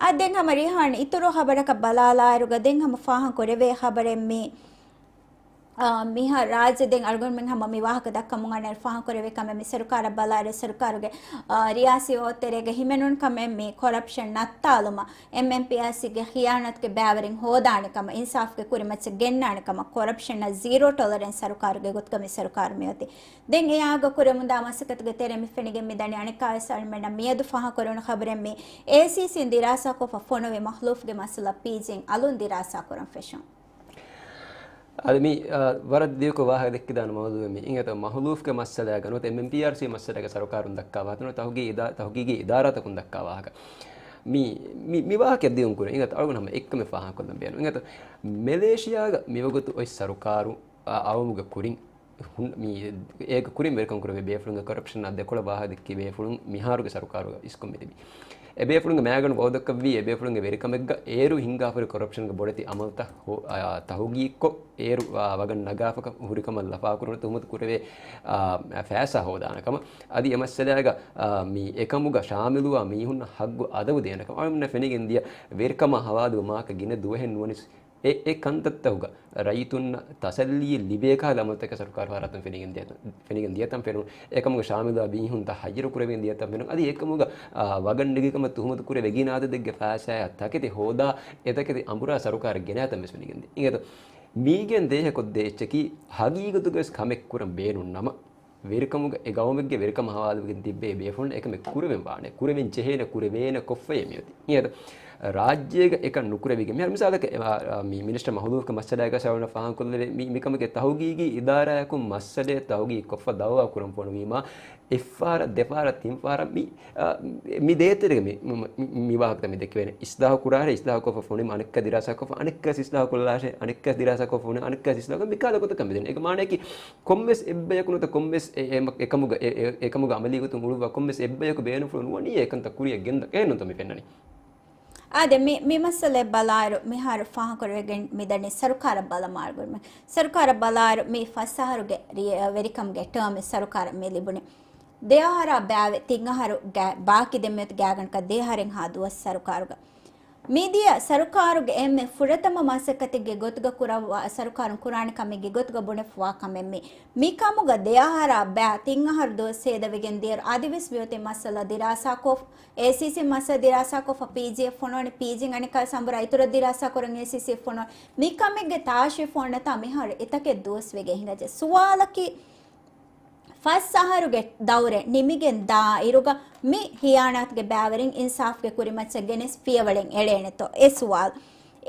އާ، ދެން ހަމަ ރީހާން އިތުރު ހަބަރަކަށް ބަލާލާއިރުގަ ދެން ހަމަ ފާހަގަ ކުރެވޭ ހަބަރެއް މީ. އާ، މިހާ ރާއްޖެ ދެން އަޅުގަނޑުމެން ހަމަ މި ވާހަކަ ދައްކަމުން އަންނައިރު ފާހަގަ ކުރެވޭ ކަމެއް މި ސަރުކާރަށް ބަލާއިރު ސަރުކާރުގެ، އާ، ރިޔާސީ ވޯތްތެރޭގަ ހިމެނުނު ކަމެއް މީ ކޮރަޕްޝަން ނައްތާލުމަށް، އެމްއެމްޕީއާސީގެ ޚިޔާނަތުގެ ބައިވެރިން ހޯދާނެ ކަމަށް، އިންސާފްގެ ކުރިމައްޗަށް ގެންނާނެ ކަމަށް، ކޮރަޕްޝަނަށް ޒީރޯ ޓޮލަރެންސް ސަރުކާރުގެ ގޮތުގަ މި ސަރުކާރު މިއޮތީ. ދެން އެއާގަ ކުރެމުންދާ މަސައްކަތުގެ ތެރެއިން މި ފެނިގެން މިދަނީ އަނެއްކާވެސް އަޅުމެންނަށް މިއަދު ފާހަގަކުރެވުނު ޚަބަރެއް މީ އޭސީސީން ދިރާސާކޮށްފަ ފޮނުވި މަހުލޫފްގެ މައްސަލަ ޕީޖީން އަލުން ދިރާސާކުރަން ފެށުން. އަދި މި، އާ، ވަރަށް ދިޔަކޮށް ވާހަކަ ދެއްކިދާނެ މައުޟޫއެއް މީ. އިނގޭތޯ މަހުލޫފްގެ މައްސަލައިގަ ނުވަތަ އެމްއެމްޕީއާރްސީ މައްސަލައިގަ ސަރުކާރުން ދައްކާ ވާހަކަ ނުވަތަ ތަހުގީ އިދާ-، ތަހުގީގީ އިދާރާތަކުން ދައްކާ ވާހަކަ. މި، މި، މި ވާހަކަ ދިޔުން ކުރިން އިނގޭތޯ އަޅުގަނޑު ހަމަ އެއްކަމެއް ފާހަގަކޮށްލަން ބޭނުން. އިނގޭތޯ މެލޭޝިޔާގަ މިވަގުތު އޮތް ސަރުކާރު، އާ، އައުމުގެ ކުރިން ހުން-، މި އޭގެ ކުރިން ވެރިކަން ކުރެވޭ ބޭފުޅުންގެ ކޮރަޕްޝަނާ ދެކޮޅަށް ވާހަކަ ދެއްކި ބޭފުޅުން މިހާރުގެ ސަރުކާރުގަ އިސްކޮށް މިތިބީ. އެ ބޭފުޅުންގެ މައިގަނޑު ވައުދަކަށްވީ އެ ބޭފުޅުންގެ ވެރިކަމެއްގަ އޭރު ހިންގާފަރި ކޮރަޕްޝަންގެ ބޮޑެތި އަމަލުތައް ހޯ-، އާ، ތަހުގީގުކޮށް އޭރު، އާ، ވަގަށް ނަގާފަ ހުރިކަމަށް ލަފާކުރުން ތުހުމަތު ކުރެވޭ، އާ، ފައިސާ ހޯދާނެ ކަމަށް. އަދި އެ މައްސަލައިގަ، އާ، މި އެކަމުގަ ޝާމިލުވާ މީހުންނަށް ހައްގު އަދަބު ދޭނެ ކަމަށް. އަޅުގަނޑުމެންނަށް ފެނިގެން ދިޔަ ވެރިކަމާ ހަވާލުވުމާކަށް ގިނަ ދުވަހެއް ނުވަނިސް އެ، އެ ކަންތައްތަކުގަ ރައްޔިތުންނަށް ތަސައްލީއެއް ލިބޭ ކަހަލަ އަމަލުތަކެއް ސަރުކާރު ފަހަރަށް ފެނިގެން ދިޔަ-، ފެނިގެން ދިޔަތަން ފެނުނު. އެކަމުގަ ޝާމިލުވާ މީހުންތައް ހައްޔަރު ކުރެވިގެން ދިޔަތަން ފެނުނު. އަދި އެކަމުގަ، އާ، ވަގަށް ނެގިކަމަށް ތުހުމަތު ކުރެވޭ ގިނަ އަދަދެއްގެ ފައިސާއާ ތަކެތި ހޯދާ އެ ތަކެތި އަނބުރާ ސަރުކާރަށް ގެނައިތަން ވެސް ފެނިގެން ދިޔަ. އިނގޭތޯ މީގެން ދޭހަކޮށްދޭ އެއްޗަކީ ހަގީގަތުގަވެސް ކަމެއް ކުރަން ބޭނުން ނަމަ، ވެރިކަމުގަ އެ ގައުމެއްގެ ވެރިކަމަށް ހަވާލުވެގެން ތިއްބެވި ބޭފުޅުން އެކަމެއް ކުރެވެން ވާނެ، ކުރެވެން ޖެހޭނެ، ކުރެވޭނެ ކޮށްފައޭ މިއޮތީ. އިނގޭތޯ ރާއްޖޭގަ އެކަން ނުކުރެވިގެން މިހާރު މިސާލަކަށް، އެ، އާ، މި މިނިސްޓަރ މަހުލޫފްގެ މައްސަލައިގަ ސަވަނަ ފާހަގަކޮށްލެވޭ މި، މިކަމުގެ ތަހުގީގީ އިދާރާއަކުން މައްސަލައެއް ތަހުގީގު ކޮށްފަ ދައުވާ ކުރަން ފޮނުވީމާ، އެއްފަހަރަށް ދެފަހަރަށް ތިންފަހަރަށް މި، އާ، މި ދޭތެރޭގަ މި، މި، މި، މި ވާހަކަތައް މި ދެއްކެވޭނެ. އިސްލާހު ކުރާށޭ، އިސްލާހު ކޮށްފަ ފޮނުވީމަ އަނެއްކާ ދިރާސާ ކޮށްފަ، އަނެއްކާ އިސްލާހު ކޮށްލާށޭ، އަނެއްކާ ދިރާސާ ކޮށްފަ ފޮނުވީމަ އަނެއްކާ އިސްލާހު ކޮށްފަ މިކަހަލަ ގޮތަކަށް މިދެން. އޭގެ މާނައަކީ ކޮންމެސް އެއްބަޔަކު ނުވަތަ ކޮންމެސް އެ، އެ، އެކަމުގަ، އެ، އެ، އެކަމުގަ އަމަލީ ގޮތުން އުޅުއްވާ ކޮންމެސް އެއްބަޔަކު ބޭނުންފުޅު ނުވަނީ އެ ކަންތައް ކުރިއަށް ގެންދަ-، އެހެންނޫންތޯ މި ފެންނަނީ؟ އާދެ، މި، މި މައްސަލައެއް ބަލާއިރު، މިހާރު ފާހަގަކުރެވިގެން މިދަނީ ސަރުކާރަށް ބަލަމާލުކުރުމެއް. ސަރުކާރަށް ބަލާއިރު، މި ފަސް އަހަރުގެ ރި-، ވެރިކަމުގެ ޓާމެއް ސަރުކާރަށް މި ލިބުނީ. ދެ އަހަރާ ބައިވެ، ތިން އަހަރު ގާ-، ބާކީ ދެން މިއޮތީ ގާތްގަނޑަކަށް ދެ އަހަރެއްހާ ދުވަސް ސަރުކާރުގަ. މިދިޔަ ސަރުކާރުގެ އެންމެ ފުރަތަމަ މަސައްކަތެއްގެ ގޮތުގަ ކުރައްވާ، ސަރުކާރުން ކުރާނެ ކަމެއްގެ ގޮތުގަ ބުނެފަވާ ކަމެއް މީ. މިކަމުގަ ދެއަހަރާ ބައި ތިން އަހަރު ދުވަސް ހޭދަވެގެން ދިޔައިރު އަދިވެސް މިއޮތީ މައްސަލަ ދިރާސާކޮށް، އޭސީސީ މައްސަލަ ދިރާސާކޮށްފަ ޕީޖީއެފް ފޮނުވަނީ، ޕީޖީން އަނެއްކާ ސަމްބުރާ އިތުރަށް ދިރާސާ ކުރަން އޭސީސީ ފޮނުވަނީ. މިކަމެއްގެ ތާށި ފޮންނަތާ މިހާރު އެތަކެއް ދުވަސްވެގެން ހިނގައްޖެ. ސުވާލަކީ، ފަސް އަހަރުގެ ދައުރެއް ނިމިގެން ދާއިރުގަ މި ހިޔާނާތުގެ ބައިވެރިން އިންސާފްގެ ކުރިމައްޗަށް ގެނެސް ފިޔަވަޅެއް އެޅޭނެތޯ؟ އެ ސުވާލު.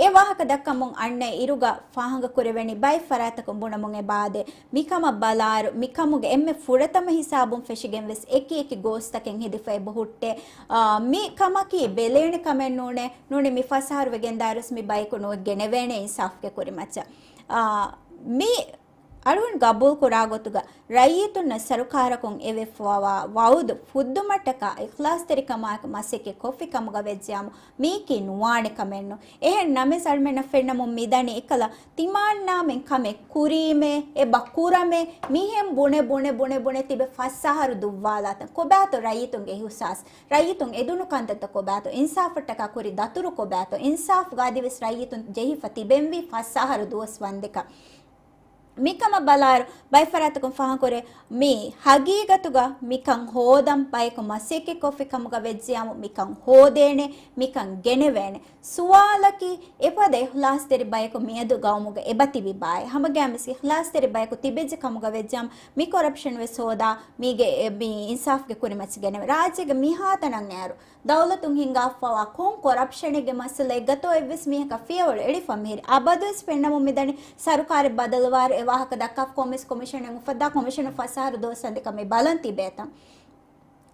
އެ ވާހަކަ ދައްކަމުން އަންނަ އިރުގަ ފާހަގަކުރެވެނީ ބައެއް ފަރާތަކުން ބުނަމުން އެބައާދޭ. މިކަމަށް ބަލާއިރު، މިކަމުގެ އެންމެ ފުރަތަމަ ހިސާބުން ފެށިގެން ވެސް އެކި އެކި ގޯސްތަކެއް ހެދިފަ އެބަ ހުއްޓޭ. އާ، މި ކަމަކީ ބެލޭނެ ކަމެއް ނޫނޭ. ނޫނީ މި ފަސް އަހަރު ވެގެން ދާއިރުވެސް މި ބަޔަކު ނުވެ ގެނެވޭނެ އިންސާފްގެ ކުރިމައްޗަށް. އާ، މި އަޅުގަނޑު ގަބޫލުކުރާ ގޮތުގަ ރައްޔިތުންނަށް ސަރުކާރަކުން އެވެފަވާ ވައުދު ފުއްދުމަށްޓަކާ އިޚްލާޞްތެރިކަމާއެކު މަސައްކަތް ކޮށްފި ކަމުގަ ވެއްޖެއްޔާމު މީކީ ނުވާނެ ކަމެއްނު. އެހެން ނަމަވެސް އަޅުމެންނަށް ފެންނަމުން މިދަނީ އެކަލަ ތިމާންނާމެން ކަމެއް ކުރީމޭ، އެބަ ކުރަމޭ، މިހެން ބުނެ ބުނެ ބުނެ ބުނެ ތިބެ ފަސް އަހަރު ދުއްވާލާތަން. ކޮބާތޯ ރައްޔިތުންގެ އިހުސާސް؟ ރައްޔިތުން އެދުނު ކަންތައްތައް ކޮބާތޯ؟ އިންސާފަށްޓަކާ ކުރި ދަތުރު ކޮބާތޯ؟ އިންސާފް ގާދިވެސް ރައްޔިތުން ޖެހިފަ ތިބެންވީ ފަސް އަހަރު ދުވަސް ވަންދެކަށް. މިކަމަށް ބަލާއިރު، ބައެއް ފަރާތަކުން ފާހަގަކުރޭ، މި ހަގީގަތުގަ މިކަން ހޯދަން ބަޔަކު މަސައްކަތްކޮށްފި ކަމުގަ ވެއްޖެއްޔާމު މިކަން ހޯދޭނެ، މިކަން ގެނެވޭނެ. ސުވާލަކީ، އެފަދަ އިޚްލާޞްތެރި ބަޔަކު މިއަދު ގައުމުގަ އެބަތިބި ބާއޭ؟ ހަމަގައިމުވެސް އިޚްލާޞްތެރި ބަޔަކު ތިބެއްޖެ ކަމުގަ ވެއްޖެއްޔާމު މި ކޮރަޕްޝަން ވެސް ހޯދާ، މީގެ އެ، މި އިންސާފްގެ ކުރިމައްޗަށް ގެނެވޭ. ރާއްޖޭގެ މިހާތަނަށް އައިއިރު، ދައުލަތުން ހިންގާފަވާ ކޮން ކޮރަޕްޝަނެއްގެ މައްސަލައެއްގަތޯ އެއްވެސް މީހަކަށް ފިޔަވަޅު އެޅިފަ މިހިރީ؟ އަބަދުވެސް ފެންނަމުން މިދަނީ ސަރުކާރެއް ބަދަލުވާއިރު އެ ވާހަކަ ދައްކާފަ ކޮންމެސް ކޮމިޝަނެއް އުފައްދާ ކޮމިޝަނު ފަސް އަހަރު ދުވަސް ވަންދެކަށް މި ބަލަން ތިބޭތަން.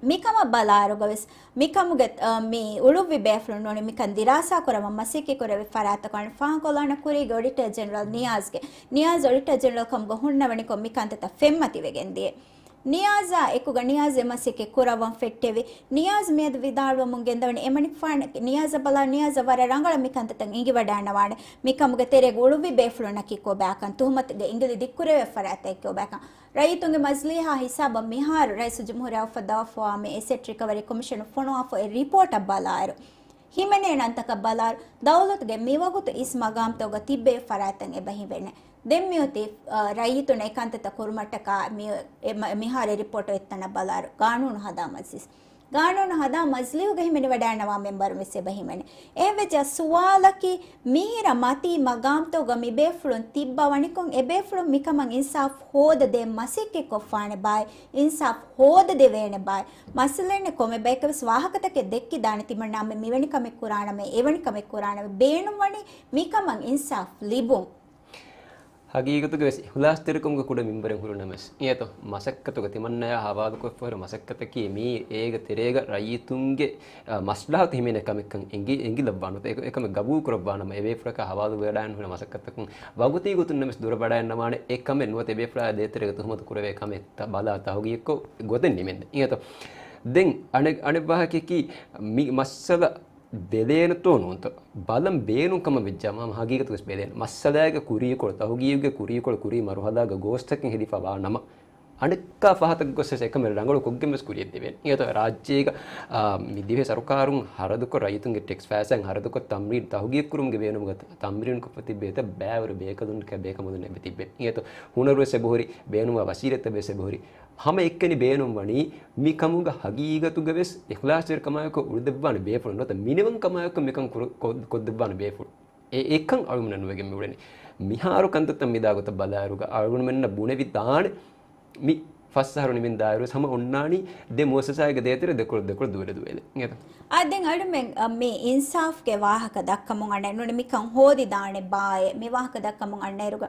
މިކަމަށް ބަލާއިރުގަވެސް މިކަމުގެ، އަ، މި އުޅުއްވި ބޭފުޅުން ނޫނީ މިކަން ދިރާސާ ކުރަމަށް މަސައްކަތް ކުރެއްވި ފަރާތަކުން ފާހަގަކޮށްލާނަ ކުރީގެ އޮޑިޓަރ ޖެނެރަލް ނިޔާޒްގެ، ނިޔާޒް އޮޑިޓަރ ޖެނެރަލް ކަމުގަ ހުންނަވަނިކޮށް މި ކަންތައްތައް ފެންމަތިވެގެން ދިޔަ. ނިޔާޒާ އެކުގަ ނިޔާޒް އެ މަސައްކަތް ކުރައްވަން ފެއްޓެވި. ނިޔާޒް މިއަދު ވިދާޅުވަމުން ގެންދަވަނީ އެމަނިކުފާނަކީ ނިޔާޒަށް ބަލާ ނިޔާޒަށް ވަރަށް ރަނގަޅަށް މި ކަންތައްތައް އެނގިވަޑައިންނަވާނެ. މިކަމުގެ ތެރޭގަ އުޅުއްވި ބޭފުޅުންނަކީ ކޮބާކަން ތުހުމަތުގެ އިނގިލި ދިއްކުރެވޭ ފަރާތްތަކީ ކޮބާކަން. ރައްޔިތުންގެ މަޖިލީހާ ހިސާބަށް މިހާރު ރައީސުލްޖުމްހޫރިއްޔާ އުފައްދަވާފަވާ މި އެސެޓް ރިކަވަރީ ކޮމިޝަނު ފޮނުވާފަ އޮތް ރިޕޯޓަށް ބަލާއިރު، ހިމެނޭ ނަންތަކަށް ބަލާއިރު، ދައުލަތުގެ މިވަގުތު އިސް މަގާމްތަކުގަ ތިއްބެވި ފަރާތްތައް އެބަ ހިމެނޭ. ދެން މިއޮތީ، އަ، ރައްޔިތުންނަށް އެ ކަންތައްތައް ކުރުމަށްޓަކާ މި، އެ މަ-، މިހާރު އެ ރިޕޯޓު އޮތްތަނަށް ބަލާއިރު، ގާނޫނު ހަދާ މަޖިލިސް. ގާނޫނު ހަދާ މަޖިލީހުގަ ހިމެނިވަޑައިންނަވާ މެމްބަރުން ވެސް އެބަ ހިމެނޭ. އެހެންވެއްޖެއްޔާ ސުވާލަކީ، މިހިރަ މަތީ މަގާމްތަކުގަ މި ބޭފުޅުން ތިއްބަވަނިކޮށް، އެ ބޭފުޅުން މިކަމަށް އިންސާފް ހޯދަދޭން މަސައްކަތްކޮށްފާނެ ބާއޭ، އިންސާފް ހޯދަދެވޭނެ ބާއޭ. މައްސަލައެއް ނެތް، ކޮންމެ ބަޔަކަށް ވެސް ވާހަކަތަކެއް ދެއްކިދާނެ، ތިމަންނާމެން މިވެނި ކަމެއް ކުރާނަމޭ، އެވެނި ކަމެއް ކުރާނަމޭ. ބޭނުންވަނީ މިކަމަށް އިންސާފް ލިބުން. ހަގީގަތުގަ ވެސް އިޚްލާޞްތެރިކަމުގަ ކުޑަ މިންވަރެއް ހުރި ނަމަވެސް، އިނގޭތޯ، މަސައްކަތުގަ ތިމަންނާޔާ ހަވާލުކޮށްފަހުރި މަސައްކަތަކީ މީ އޭގެ ތެރޭގަ ރައްޔިތުންގެ، އަ، މަސްލަހަތު ހިމެނޭ ކަމެއްކަން އެނގި-، އެނގިލައްވާނެ. އެ-، އެކަމެއް ގަބޫލުކުރައްވާނަމަ، އެ ބޭފުޅަކާ ހަވާލުވެވަޑައިން ހުރި މަސައްކަތަކުން ވަގުތީ ގޮތުން ނަމަވެސް ދުރަވަޑައިންނަވާނެ. އެ ކަމެއް ނުވަތަ އެ ބޭފުޅާ ދޭތެރޭގަ ތުހުމަތު ކުރެވޭ ކަމެއް ތަ-، ބަލާ ތަހުގީގުކޮށް ގޮތެއް ނިމެންދޭ. އިނގޭތޯ. ދެން އަނެއް، އަނެއް ވާހަކަޔަކީ މި މައްސަލަ ދެލޭނެތޯ ނޫންތޯ ބަލަން ބޭނުން ކަމަށް ވެއްޖާމަ، ހަމަ ހަގީގަތުގަސް ބެލޭނެ. މައްސަލާގެ ކުރީކޮޅު، ތަހުގީގުގެ ކުރީކޮޅު ކުރީ މަރުހަލާގަ ގޯސްތަކެއް ހެދިފަ ވާ ނަމަ، އަނެއްކާ ފަހަތަކުގަސް ވެސް އެކަމެއް ރަނގަޅު ކޮށްގެން ވެސް ކުރިޔަށް ދެވޭނެ. އިނގޭތޯ ރާއްޖޭގަ، އާ، މި ދިވެހި ސަރުކާރުން ހަރަދުކޮށް، ރައްޔިތުންގެ ޓެކްސް ފައިސާއިން ހަރަދުކޮށް، ތަމްރީން ތަހުގީގު ކުރުމުގެ ބޭނުމުގަ ތަ-، ތަމްރީން ކޮށްފަ ތިއްބެވި ތަ ބައިވަރު ބޭކަލުންނަކާ ބޭކަނބަލުން އެބަ ތިއްބެވި. އިނގޭތޯ ހުނަރު ވެސް އެބަހުރި، ބޭނުންވާ ވަސީލަތްތައް ވެސް އެބަހުރި. ހަމަ އެއްކަނި ބޭނުން ވަނީ މި ކަމުގަ ހަގީގަތުގަ ވެސް އިޚްލާޞްތެރިކަމާއެކު އުޅުދެއްވާނެ ބޭފުޅުން ނުވަތަ މިނިވަންކަމާއެކު މިކަން ކުރު-، ކޮށް-، ކޮށްދެއްވާނެ ބޭފުޅު. އެ-، އެކަން އަޅުމެންނަށް ނުވެގެން މިއުޅެނީ. މިހާރު ކަންތައްތައް މިދާ ގޮތަށް ބަލާއިރުގަ އަޅުގަނޑުމެންނަށް ބުނެވިދާނެ މި ފަސް އަހަރު ނިމެން ދާއިރު ވެސް ހަމަ އޮންނާނީ ދެ މުއައްސަސާއެއްގެ ދޭތެރެ ދެކޮޅު، ދެކޮޅު ދުވެލެ ދުވެލެ. އިނގޭތަ؟ އާ، ދެން އަޅުމެން، އަ، މި އިންސާފްގެ ވާހަކަ ދައްކަމުން އަންނަ ނޫނީ މިކަން ހޯދިދާނެ ބާއޭ މި ވާހަކަ ދައްކަމުން އަންނައިރުގަ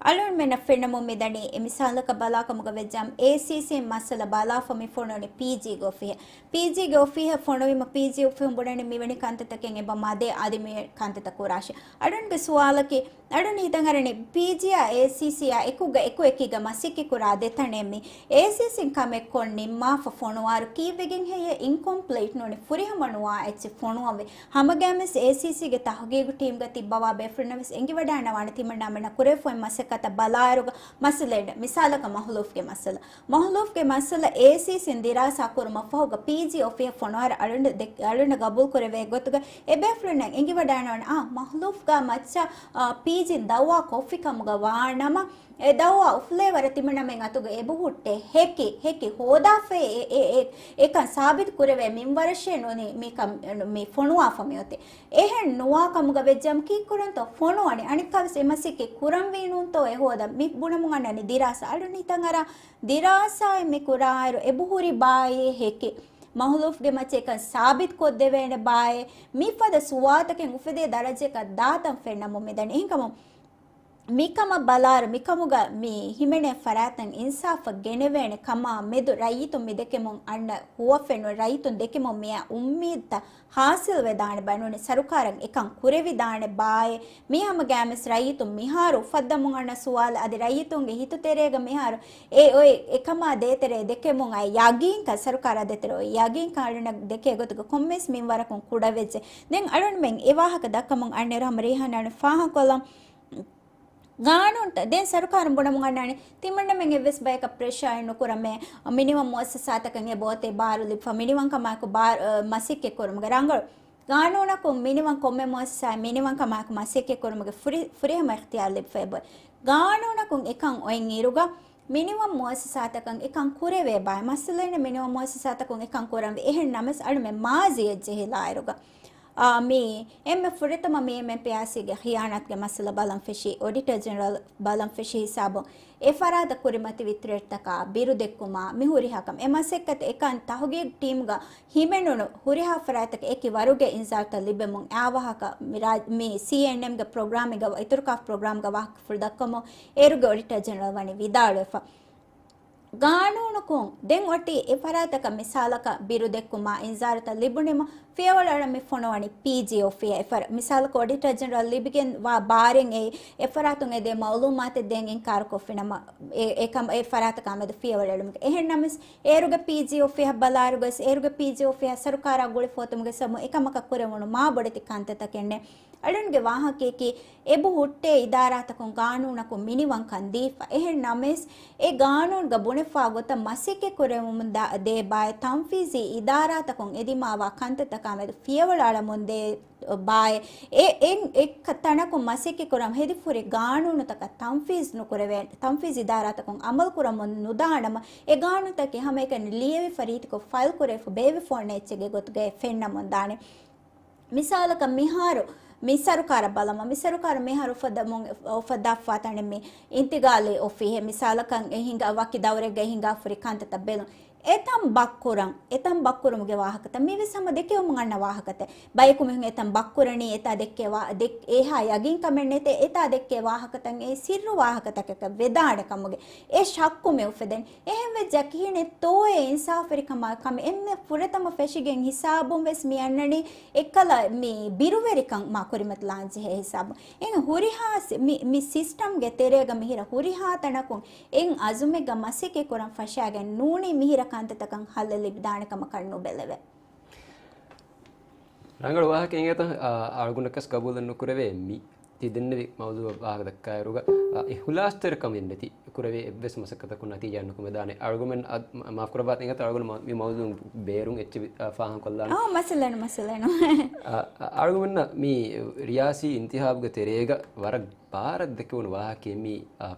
އަޅުގަނޑުމެންނަށް ފެންނަމުން މިދަނީ އެ މިސާލަކަށް ބަލާކަމުގަ ވެއްޖާމަ، އޭސީސީ މައްސަލަ ބަލާފަ މި ފޮނުވަނީ ޕީޖީގެ އޮފީހެއް. ޕީޖީގެ އޮފީހެއް ފޮނުވީމަ، ޕީޖީ އޮފީހުން ބުނަނީ މިވެނި ކަންތައްތަކެއް އެބަ މަދޭ، އަދި މި ކަންތައްތައް ކުރާށޭ. އަޅުގަނޑުގެ ސުވާލަކީ، އަޅުގަނޑު ހިތަށް އަރަނީ ޕީޖީއާ އޭސީސީއާ އެކުގަ އެކު އެކީގަ މަސައްކަތް ކުރާ ދެތަނެއް މީ. އޭސީސީން ކަމެއް ކޮށް ނިންމާފަ ފޮނުވާއިރު ކީއްވެގެން ހެއްޔޭ އިންކޮމްޕްލީޓް ނޫނީ ފުރިހަމަ ނުވާ އެއްޗެއް ފޮނުވަންވީ. ހަމަގައިމުވެސް އޭސީސީގެ ތަހުގީގު ޓީމްގަ ތިއްބަވާ ބޭފުޅުންނަށް ވެސް އެނގިވަޑައިންނަވާނެ ތިމަންނާމެންނަށް ކުރެވިފައި މަސައްކަތް ބަލާއިރުގަ މައްސަލައެއް، މިސާލަކަށް މަހުލޫފްގެ މައްސަލަ. މަހުލޫފްގެ މައްސަލަ އޭސީސިން ދިރާސާ ކުރުމަށްފަހުގަ ޕީޖީ އޮފީހަށް ފޮނުވާއިރު އަޅުން ދެ-، އަޅުން ގަބޫލު ކުރެވޭ ގޮތުގަ އެބޭފުޅުންނަށް އެނގިވަޑައިގަންނަވާނެ، އާ، މަހުލޫފްގެ މައްޗަށް، އާ، ޕީޖީން ދައުވާ ކޮށްފި ކަމުގަ ވާނަމަ، އެ ދައުވާ އުފުލޭ ވަރަށް ތިމަންނަމެން އަތުގަ އެބަހުއްޓޭ ހެކި، ހެކި ހޯދާފައި އެ، އެ، އެ، އެކަން ސާބިތު ކުރެވޭ މިންވަރަށޭ ނޫނީ މި ކަން، މި ފޮނުވާފަ މިއޮތީ. އެހެން ނުވާ ކަމުގަ ވެއްޖަމަ ކީއްކުރަންތޯ ފޮނުވަނީ؟ އަނެއްކާވެސް އެ މަސައްކަތް ކުރަންވީ ނޫންތޯ އެ ހޯދަން؟ މި ބުނަމުން އަންނަނީ ދިރާސާ އަޅުން ހިތަށް އަރާ ދިރާސާއެއް މި ކުރާއިރު އެބަހުރި ބާއޭ ހެކި، މަހުލޫފްގެ މައްޗަށް އެކަން ސާބިތު ކޮށްދެވޭނެ ބާއޭ، މިފަދަ ސުވާލުތަކެއް އުފެދޭ ދަރަޖައަކަށް ދާތަން ފެންނަމުން މިދަނީ. އެހެންކަމުން މިކަމަށް ބަލާއިރު، މިކަމުގަ މި ހިމެނޭ ފަރާތަށް އިންސާފަށް ގެނެވޭނެ ކަމާ މެދު ރައްޔިތުން މިދެކެމުން އަންނަ ހުވަފެނުން، ރައްޔިތުން ދެކެމުން މިއާ އުއްމީދުތައް ހާސިލްވެދާނެ ބައި ނޫނީ ސަރުކާރަށް އެކަން ކުރެވިދާނެ ބާއޭ. މީ ހަމަ ގައިމުވެސް ރައްޔިތުން މިހާރު އުފައްދަމުން އަންނަ ސުވާލު އަދި ރައްޔިތުންގެ ހިތުތެރޭގަ މިހާރު އެ އޮތް އެކަމާ ދޭތެރޭ ދެކެމުން އައި ޔަގީންކަން، ސަރުކާރާ ދޭތެރޭ އޮތް ޔަގީންކަން އަޅުންނަށް ދެކޭ ގޮތުގަ ކޮންމެސް މިންވަރަކުން ކުޑަވެއްޖެ. ދެން އަޅުންމެން އެ ވާހަކަ ދައްކަމުން އަންނައިރު ހަމަ ރީހާން އަޅުން ފާހަގަކޮށްލަން. ގާނޫނުތައް ދެން ސަރުކާރުން ބުނަމުން އަންނާނެ، ތިމަންނަމެން އެއްވެސް ބަޔަކަށް ޕްރެޝާއެއް ނުކުރަމޭ، މިނިވަން މުއައްސަސާތަކަށް އެބައޮތޭ ބާރު ލިބިފަ، މިނިވަންކަމާއެކު ބާރު، އަ، މަސައްކަތް ކުރުމުގެ ރަނގަޅު. ގާނޫނަކުން މިނިވަން ކޮންމެ މުއައްސަސާއެއް މިނިވަންކަމާއެކު މަސައްކަތް ކުރުމުގެ ފުރި-، ފުރިހަމަ އިޚްތިޔާރު ލިބިފަ އެބައޮތް. ގާނޫނަކުން އެކަން އޮތް އިރުގަ، މިނިވަން މުއައްސަސާތަކަށް އެކަން ކުރެވޭ ބާއެއް މައްސަލައެއް ނެތް، މިނިވަން މުއައްސަސާތަކުން އެކަން ކުރަންވީ. އެހެން ނަމަވެސް އަޅުމެން މާޒީއަށް ޖެހިލާއިރުގަ، އާ، މީ އެންމެ ފުރަތަމަ މީ އެމްއެމްޕީއާސީގެ ޚިޔާނާތުގެ މައްސަލަ ބަލަން ފެށީ، އޮޑިޓަރ ޖެނެރަލް ބަލަން ފެށި ހިސާބުން އެ ފަރާތަށް ކުރިމަތިވި ތްރެޓްތަކާ ބިރުދެއްކުމާ މިހުރިހާ ކަމެއް. އެ މަސައްކަތަށް އެކަން ތަހުގީގު ޓީމްގަ ހިމެނުނު ހުރިހާ ފަރާތްތަކަށް އެކި ވަރުގެ އިންޒާރުތައް ލިބެމުން އާ ވާހަކަ މި ރާ-، މި ސީއެންއެމްގެ ޕްރޮގްރާމެއްގަ، އިތުރުކާފް ޕްރޮގްރާމްގަ ވާހަކަފުޅު ދައްކަމުން އޭރުގެ އޮޑިޓަރ ޖެނެރަލް ވަނީ ވިދާޅުވެފަ. ގާނޫނުކުން ދެން އޮތީ އެ ފަރާތަކަށް މިސާލަކަށް ބިރުދެއްކުމާ އިންޒާރުތައް ލިބުނީމަ ފިޔަވަޅު އަޅަން މި ފޮނުވަނީ ޕީޖީ އޮފީހަށް. އެ ފަރ-، މިސާލަކަށް އޮޑިޓަރ ޖެނެރަލް ލިބިގެން ވާ ބާރެއް އެ، އެ ފަރާތުން އެދޭ މައުލޫމާތެއް ދޭން އިންކާރު ކޮށްފިނަމަ އެ، އެ ކަމަށް އެ ފަރާތަކާ މެދު ފިޔަވަޅު އެޅުމުގެ. އެހެން ނަމަވެސް އޭރުގެ ޕީޖީ އޮފީހަށް ބަލާއިރު ގޮސް، އޭރުގެ ޕީޖީ އޮފީހަށް ސަރުކާރާ ގުޅި ފޯތުމުގެ ސަބަބުން އެކަމަކަށް ކުރެވުނު މާ ބޮޑެތި ކަންތައްތަކެއް ނެތް. އަޅުންގެ ވާހަކަޔަކީ އެބަހުއްޓޭ އިދާރާތަކުން ގާނޫނަކުން މިނިވަންކަން ދީފަ. އެހެން ނަމަވެސް، އެ ގާނޫނުގަ ބުނެފާ ގޮތަށް މަސައްކަތް ކުރެވެމުން ދާ-، ދޭ ބާއެއް ތަންފީޒީ އިދާރާތަކުން އެދިމާވާ ކަންތައްތަކާ މެދު ފިޔަވަޅު އަޅަމުން ދޭ ބާއެއް އެ، އެ، އެ ތަނަކުން މަސައްކަތް ކުރަން ހެދިފަހުރި ގާނޫނުތަކަށް ތަންފީޒް ނުކުރެވޭ، ތަންފީޒް އިދާރާތަކުން އަމަލު ކުރަމުން ނުދާނަމަ، އެ ގާނޫނުތަކެއް ހަމައެކަނި ލިޔެވިފަ ރީތިކޮށް ފައިލް ކުރެވިފަ ބޭއްވިފަ އޮންނަ އެއްޗެއްގެ ގޮތުގައި ފެންނަމުން ދާނެ. މިސާލަކަށް މިހާރު މި ސަރުކާރަށް ބަލަމާ، މި ސަރުކާރު މިހާރު އުފައްދަމުން، އުފައްދާފާ ތަނެއް މި އިންތިގާލީ އޮފީހެއް މިސާލަކަށް އެ ހިނގާ ވަކި ދައުރެއްގައި ހިނގާފަހުރި ކަންތައްތައް ބެލުން. އެތަން ބައްކުރަން، އެތަން ބައްކުރުމުގެ ވާހަކަތައް މިވެސް ހަމަ ދެކެވުމުން އަންނަ ވާހަކަތައް. ބަޔަކު މީހުން އެތަން ބައްކުރަނީ އެތާ ދެއްކޭ ވާ-، ދެ-، އެހާ ޔަގީންކަމެއް ނެތޭ، އެތާ ދެއްކޭ ވާހަކަތައް އެ ސިއްރު ވާހަކަތަކަކަށް ވެދާނެ ކަމުގެ އެ ޝައްކު މި އުފެދެން. އެހެން ވެއްޖާ ކިހިނެއްތޯއޭ އިންސާފުވެރިކަމާ ކަމެއް އެންމެ ފުރަތަމަ ފެށިގެން ހިސާބުން ވެސް މި އަންނަނީ އެއްކަލަ މި ބިރުވެރިކަން މާ ކުރިމަތިލާން ޖެހޭ ހިސާބުން. އެހެން ހުރިހާ ސި-، މި، މި ސިސްޓަމްގެ ތެރޭގަ މިހިރަ ހުރިހާ ތަނަކުން އެއް އަޒުމެއްގަ މަސައްކަތް ކުރަން ފަށާގެން ނޫނީ މިހިރަ ކަންތައްތަކަށް ހައްލެއް ލިބިދާނެ ކަމަކަށް ނުބެލެވޭ. ރަނގަޅު ވާހަކައެއް އެނގޭތަ؟ އާ، އަޅުގަނޑަކަސް ގަބޫލެއް ނުކުރެވޭ މި ތި ދެންނެވި މައުޟޫއަށް ވާހަކަ ދައްކާއިރުގަ، އާ، އިޚްލާޞްތެރިކަމެއް ނެތި ކުރެވޭ އެއްވެސް މަސައްކަތަކުން ނަތީޖާއެއް ނުކުމެދާނެ. އަޅުގަމެން އަ-، މަ-، މާފު ކުރައްވާތި އިނގޭތަ އަޅުގަނޑު މަ-، މި މައުޟޫއަށް ބޭރުން އެއްޗެއް ވި-، އާ، ފާހަގަކޮށްލާނަން. އާ، މައްސަލައެއް ނޫން، މައްސަލައެއް ނޫން. އާ، އަ-، އަޅުގަމެންނަށް މި ރިޔާސީ އިންތިހާބުގެ ތެރޭގަ ވަރަށް ބާރަށް ދެކެވުނު ވާހަކައެއް މި، އާ،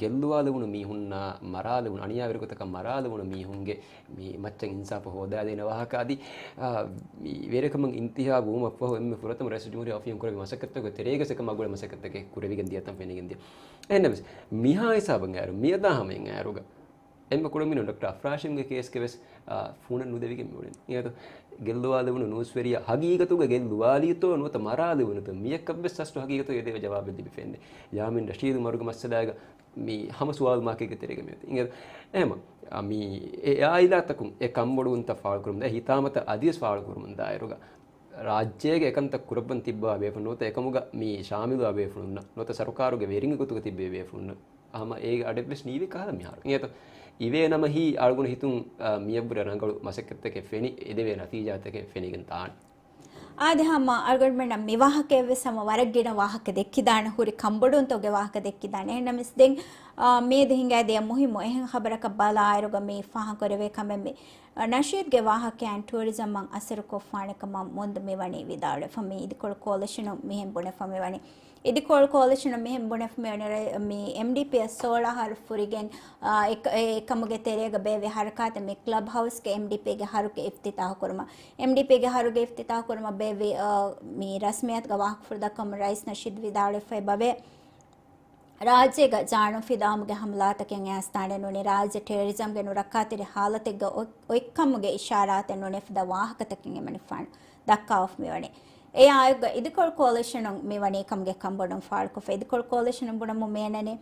ގެއްލުވާލެވުނު މީހުންނާ މަރާލެވުނު، އަނިޔާވެރި ގޮތަކަށް މަރާލެވުނު މީހުންގެ މި މައްޗަށް އިންސާފު ހޯދާދޭނެ ވާހަކަ އަދި، އާ، މި ވެރިކަމަށް އިންތިހާބު ވުމަށްފަހު އެންމެ ފުރަތަމަ ރައީސުލްޖުމްހޫރިއްޔާ އޮފީހުން ކުރެއްވި މަސައްކަތްތަކުގެ ތެރޭގަ އެކަމާ ގުޅޭ މަސައްކަތްތަކެއް ކުރެވިގެން ދިޔަ ތަން ފެނިގެން ދިޔަ. އެހެންނަމަވެސް، މިހާ ހިސާބަށް އައިރު، މިއަދާ ހަމައަށް އައިރުގަ އެންމެ ކުޑަމިނުން ޑޮކްޓަރ އަފްރާޝީމްގެ ކޭސްގެ ވެސް، އާ، ފޫނަށް ނުދެވިގެން މިއުޅެނީ. އިނގޭތޯ؟ ގެއްލުވާލެވުނު ނޫސްވެރިޔާ ހަގީގަތުގަ ގެއްލުވާލީތޯ ނުވަތަ މަރާލެވުނުތޯ މިއަކަށްވެސް އަސްލު ހަގީގަތުގަ އެދެވޭ ޖަވާބެއް ލިބިފައެއްނެތް. ޔާމީން ރަޝީދު މަރުގެ މައްސަލާގަ މި ހަމަ ސުވާލު މާކެއްގެ ތެރޭގަ މިއޮތީ. އިނގޭތޯ؟ އެހެމަ، އާ، މި އެ އާއިލާތަކުން އެ ކަންބޮޑުވުންތައް ފާޅުކުރުމުން ދާ ހިތާމަތައް އަދިވެސް ފާޅުކުރުމުން ދާއިރުގަ ރާއްޖޭގެ އެކަންތައް ކުރައްވަން ތިއްބާ ބޭފުޅުން ނުވަތަ އެކަމުގަ މި ޝާމިލުވާ ބޭފުޅުންނަށް ނުވަތަ ސަރުކާރުގެ ވެރިންގެ ގޮތުގަ ތިއްބެވި ބޭފުޅުންނަށް ހަމަ އޭގެ އަޑެއްވެސް ނީވޭ ކަހަލަ މިހާރު. އިނގޭތޯ؟ އިވޭ ނަމަ ހީ އަޅުގަނޑު ހިތުން، އާ، މިއަށްވުރެ ރަނގަޅު މަސައްކަތްތަކެއް ފެނި، އެދެވޭ ނަތީޖާތަކެއް ފެނިގެން ދާނެ. އާދެ، ހަމަ އަޅުގަނޑުމެންނަށް މި ވާހަކައެއްވެސް ހަމަ ވަރަށް ގިނަ ވާހަކަ ދެއްކިދާނެ، ހުރި ކަންބޮޑުވުންތަކުގެ ވާހަކަ ދެއްކިދާނެ. އެހެންނަމަވެސް ދެން، އާ، މިއަދު ހިނގާދިޔަ މުހިއްމު އެހެން ޚަބަރަކަށް ބަލާއިރުގަ މި ފާހަގަކުރެވޭ ކަމެއް މި، އަ، ނަޝީދްގެ ވާހަކައިން ޓޫރިޒަމަށް އަސަރުކޮށްފާނެ ކަމަށް މުންދު މިވަނީ ވިދާޅުވެފަ. މި އިދިކޮޅު ކޯލިޝަނުން މިހެން ބުނެފަ މިވަނީ. އިދިކޮޅު ކޯލިޝަނުން މިހެން ބުނެފަ މިވަނީ ރަ-، މި އެމްޑީޕީއަށް ސޯޅަ އަހަރު ފުރިގެން، އާ، އެ-، އެ-، އެކަމުގެ ތެރޭގަ ބޭއްވި ހަރަކާތެއް މި ކްލަބް ހައުސްގެ އެމްޑީޕީގެ ހަރުގެ އިފްތިތާހު ކުރުމަށް. އެމްޑީޕީގެ ހަރުގެ އިފްތިތާހު ކުރުމަށް ބޭއްވި، އާ، މި ރަސްމިއްޔާތުގަ ވާހަކަފުޅު ދައްކަމުން ރައީސް ނަޝީދު ވިދާޅުވެފައި ބަވޭ. ރާއްޖޭގަ ޖާނުން ފިލާވުމުގެ ހަމަލާތަކެއް އައިސްދާނެ ނޫނީ، ރާއްޖެ ޓެރަރިޒަމްގެ ނުރައްކާތެރި ހާލަތެއްގަ އޮތް-، އޮތްކަމުގެ އިޝާރާތެއް ނޫނީ ފަދަ ވާހަކަތަކެއް އެމަނިކުފާނު ދައްކާފަ މިވަނީ. އެއާއެކުގަ އިދިކޮޅު ކޯލިޝަނުން މިވަނީ ކަމުގެ ކަންބޮޑުން ފާޅުކޮށްފަ. އިދިކޮޅު ކޯލިޝަނުން ބުނަމުން މިއަންނަނީ،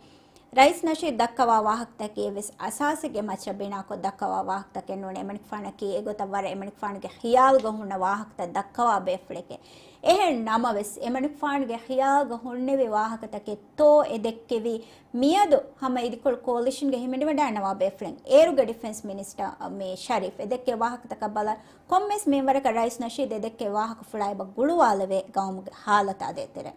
ރައީސް ނަޝީދު ދައްކަވާ ވާހަކަތަކީ އެއްވެސް އަސާސެއްގެ މައްޗަށް ބިނާކޮށް ދައްކަވާ ވާހަކަތަކެއް ނޫނޭ. އެމަނިކުފާނަކީ އެގޮތަށް ވަރަށް އެމަނިކުފާނުގެ ޚިޔާލުގަ ހުންނަ ވާހަކަތައް ދައްކަވާ ބޭފުޅެކޭ. އެހެން ނަމަވެސް، އެމަނިކުފާނުގެ ޚިޔާލުގަ ހުންނެވި ވާހަކަތަކެއްތޯ އެ ދެއްކެވީ، މިއަދު ހަމަ އިދިކޮޅު ކޯލިޝަންގެ ހިމެނިވަޑައިންނަވާ ބޭފުޅެއް. އޭރުގެ ޑިފެންސް މިނިސްޓަރ މި ޝަރީފް އެ ދެއްކޭ ވާހަކަތަކަށް ބަލާ، ކޮންމެސް މިންވަރަކަށް ރައީސް ނަޝީދު އެ ދެއްކޭ ވާހަކަފުޅާ އެބަ ގުޅުވާލެވޭ ގައުމުގެ ހާލަތާ ދޭތެރޭ.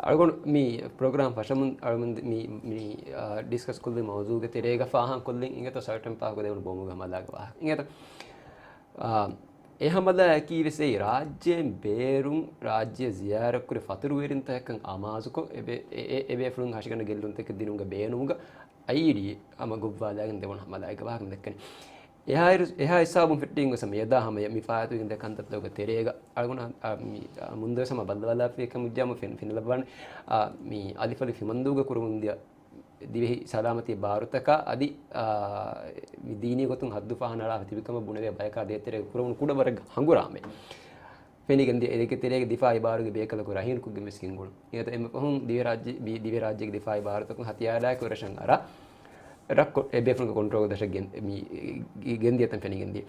އަޅުގަނޑު މި ޕްރޮގްރާމް ފަށަމުން އަޅުގަނޑު މި، މި، މި، އާ، ޑިސްކަސް ކޮށްލި މައުޟޫގެ ތެރޭގަ ފާހަގަކޮށްލިން އިނގޭތޯ ސަރްޓަން ޕާކު ދެވުނު ބޮމުގެ ހަމަލާގެ ވާހަކަ. އިނގޭތޯ، އާ، އެ ހަމަލާއަކީ ވެސް އެއީ ރާއްޖޭން ބޭރުން ރާއްޖެ ޒިޔާރަތްކުރި ފަތުރުވެރިންތަކަށް އަމާޒުކޮށް، އެ ބޭ-، އެ، އެ، އެ ބޭފުޅުން ހަށިގަނޑަށް ގެއްލުންތަކެއް ދިނުމުގެ ބޭނުމުގަ އައިޑީ ހަމަ ގޮއްވާލާގެން ދެވުނު ހަމަލާއެއްގެ ވާހަކަ މި ދެއްކެނީ. އެހާއިރު، އެހާ ހިސާބުން ފެއްޓިގެން ގޮސް މިއަދާ ހަމަ މި ފާއިތުވެގެން ދެ ކަންތައްތަކުގެ ތެރޭގަ އަޅުގަނޑު އަ، މި، އަ، މުންދުވެސް ހަމަ ބައްލަވާލާފައި ކަމުއްޖާމު ފެން-، ފެނިލައްވާނެ. އަ، މި އަލިފު އަލިފު ތިމަންދޫގަ ކުރަމުންދިޔަ ދިވެހި ސަލާމަތީ ބާރުތަކާ އަދި، އާ، މި ދީނީ ގޮތުން ހައްދުފަހަ ނަޅާފަ ތިބިކަމަށް ބުނެވޭ ބަޔަކާ ދޭތެރޭގަ ކުރެވުނު ކުޑަ ވަރަށް ހަނގުރާމައެއް. ފެނިގެންދިޔަ އެ ދެކެ ތެރޭގެ ދިފާއީ ބާރުގެ ބޭކަލަކު ރަހީނުކުއްގެން ވެސް ގެންގުޅުން. އެހެން އެމަ ފަހުން ދިވެހިރާއްޖެ-، ދި-، ދިވެހިރާއްޖޭގެ ދިފާއީ ބާރުތަކުން ހަތިޔާރާއެކު ރަށަށް އަރާ، ރަށް ކޮ-، އެ ބޭފުޅުންގެ ކޮންޓްރޯލް ދަށަށް ގެން-، މި-، ގެންދިޔަތަން ފެނިގެންދިޔަ.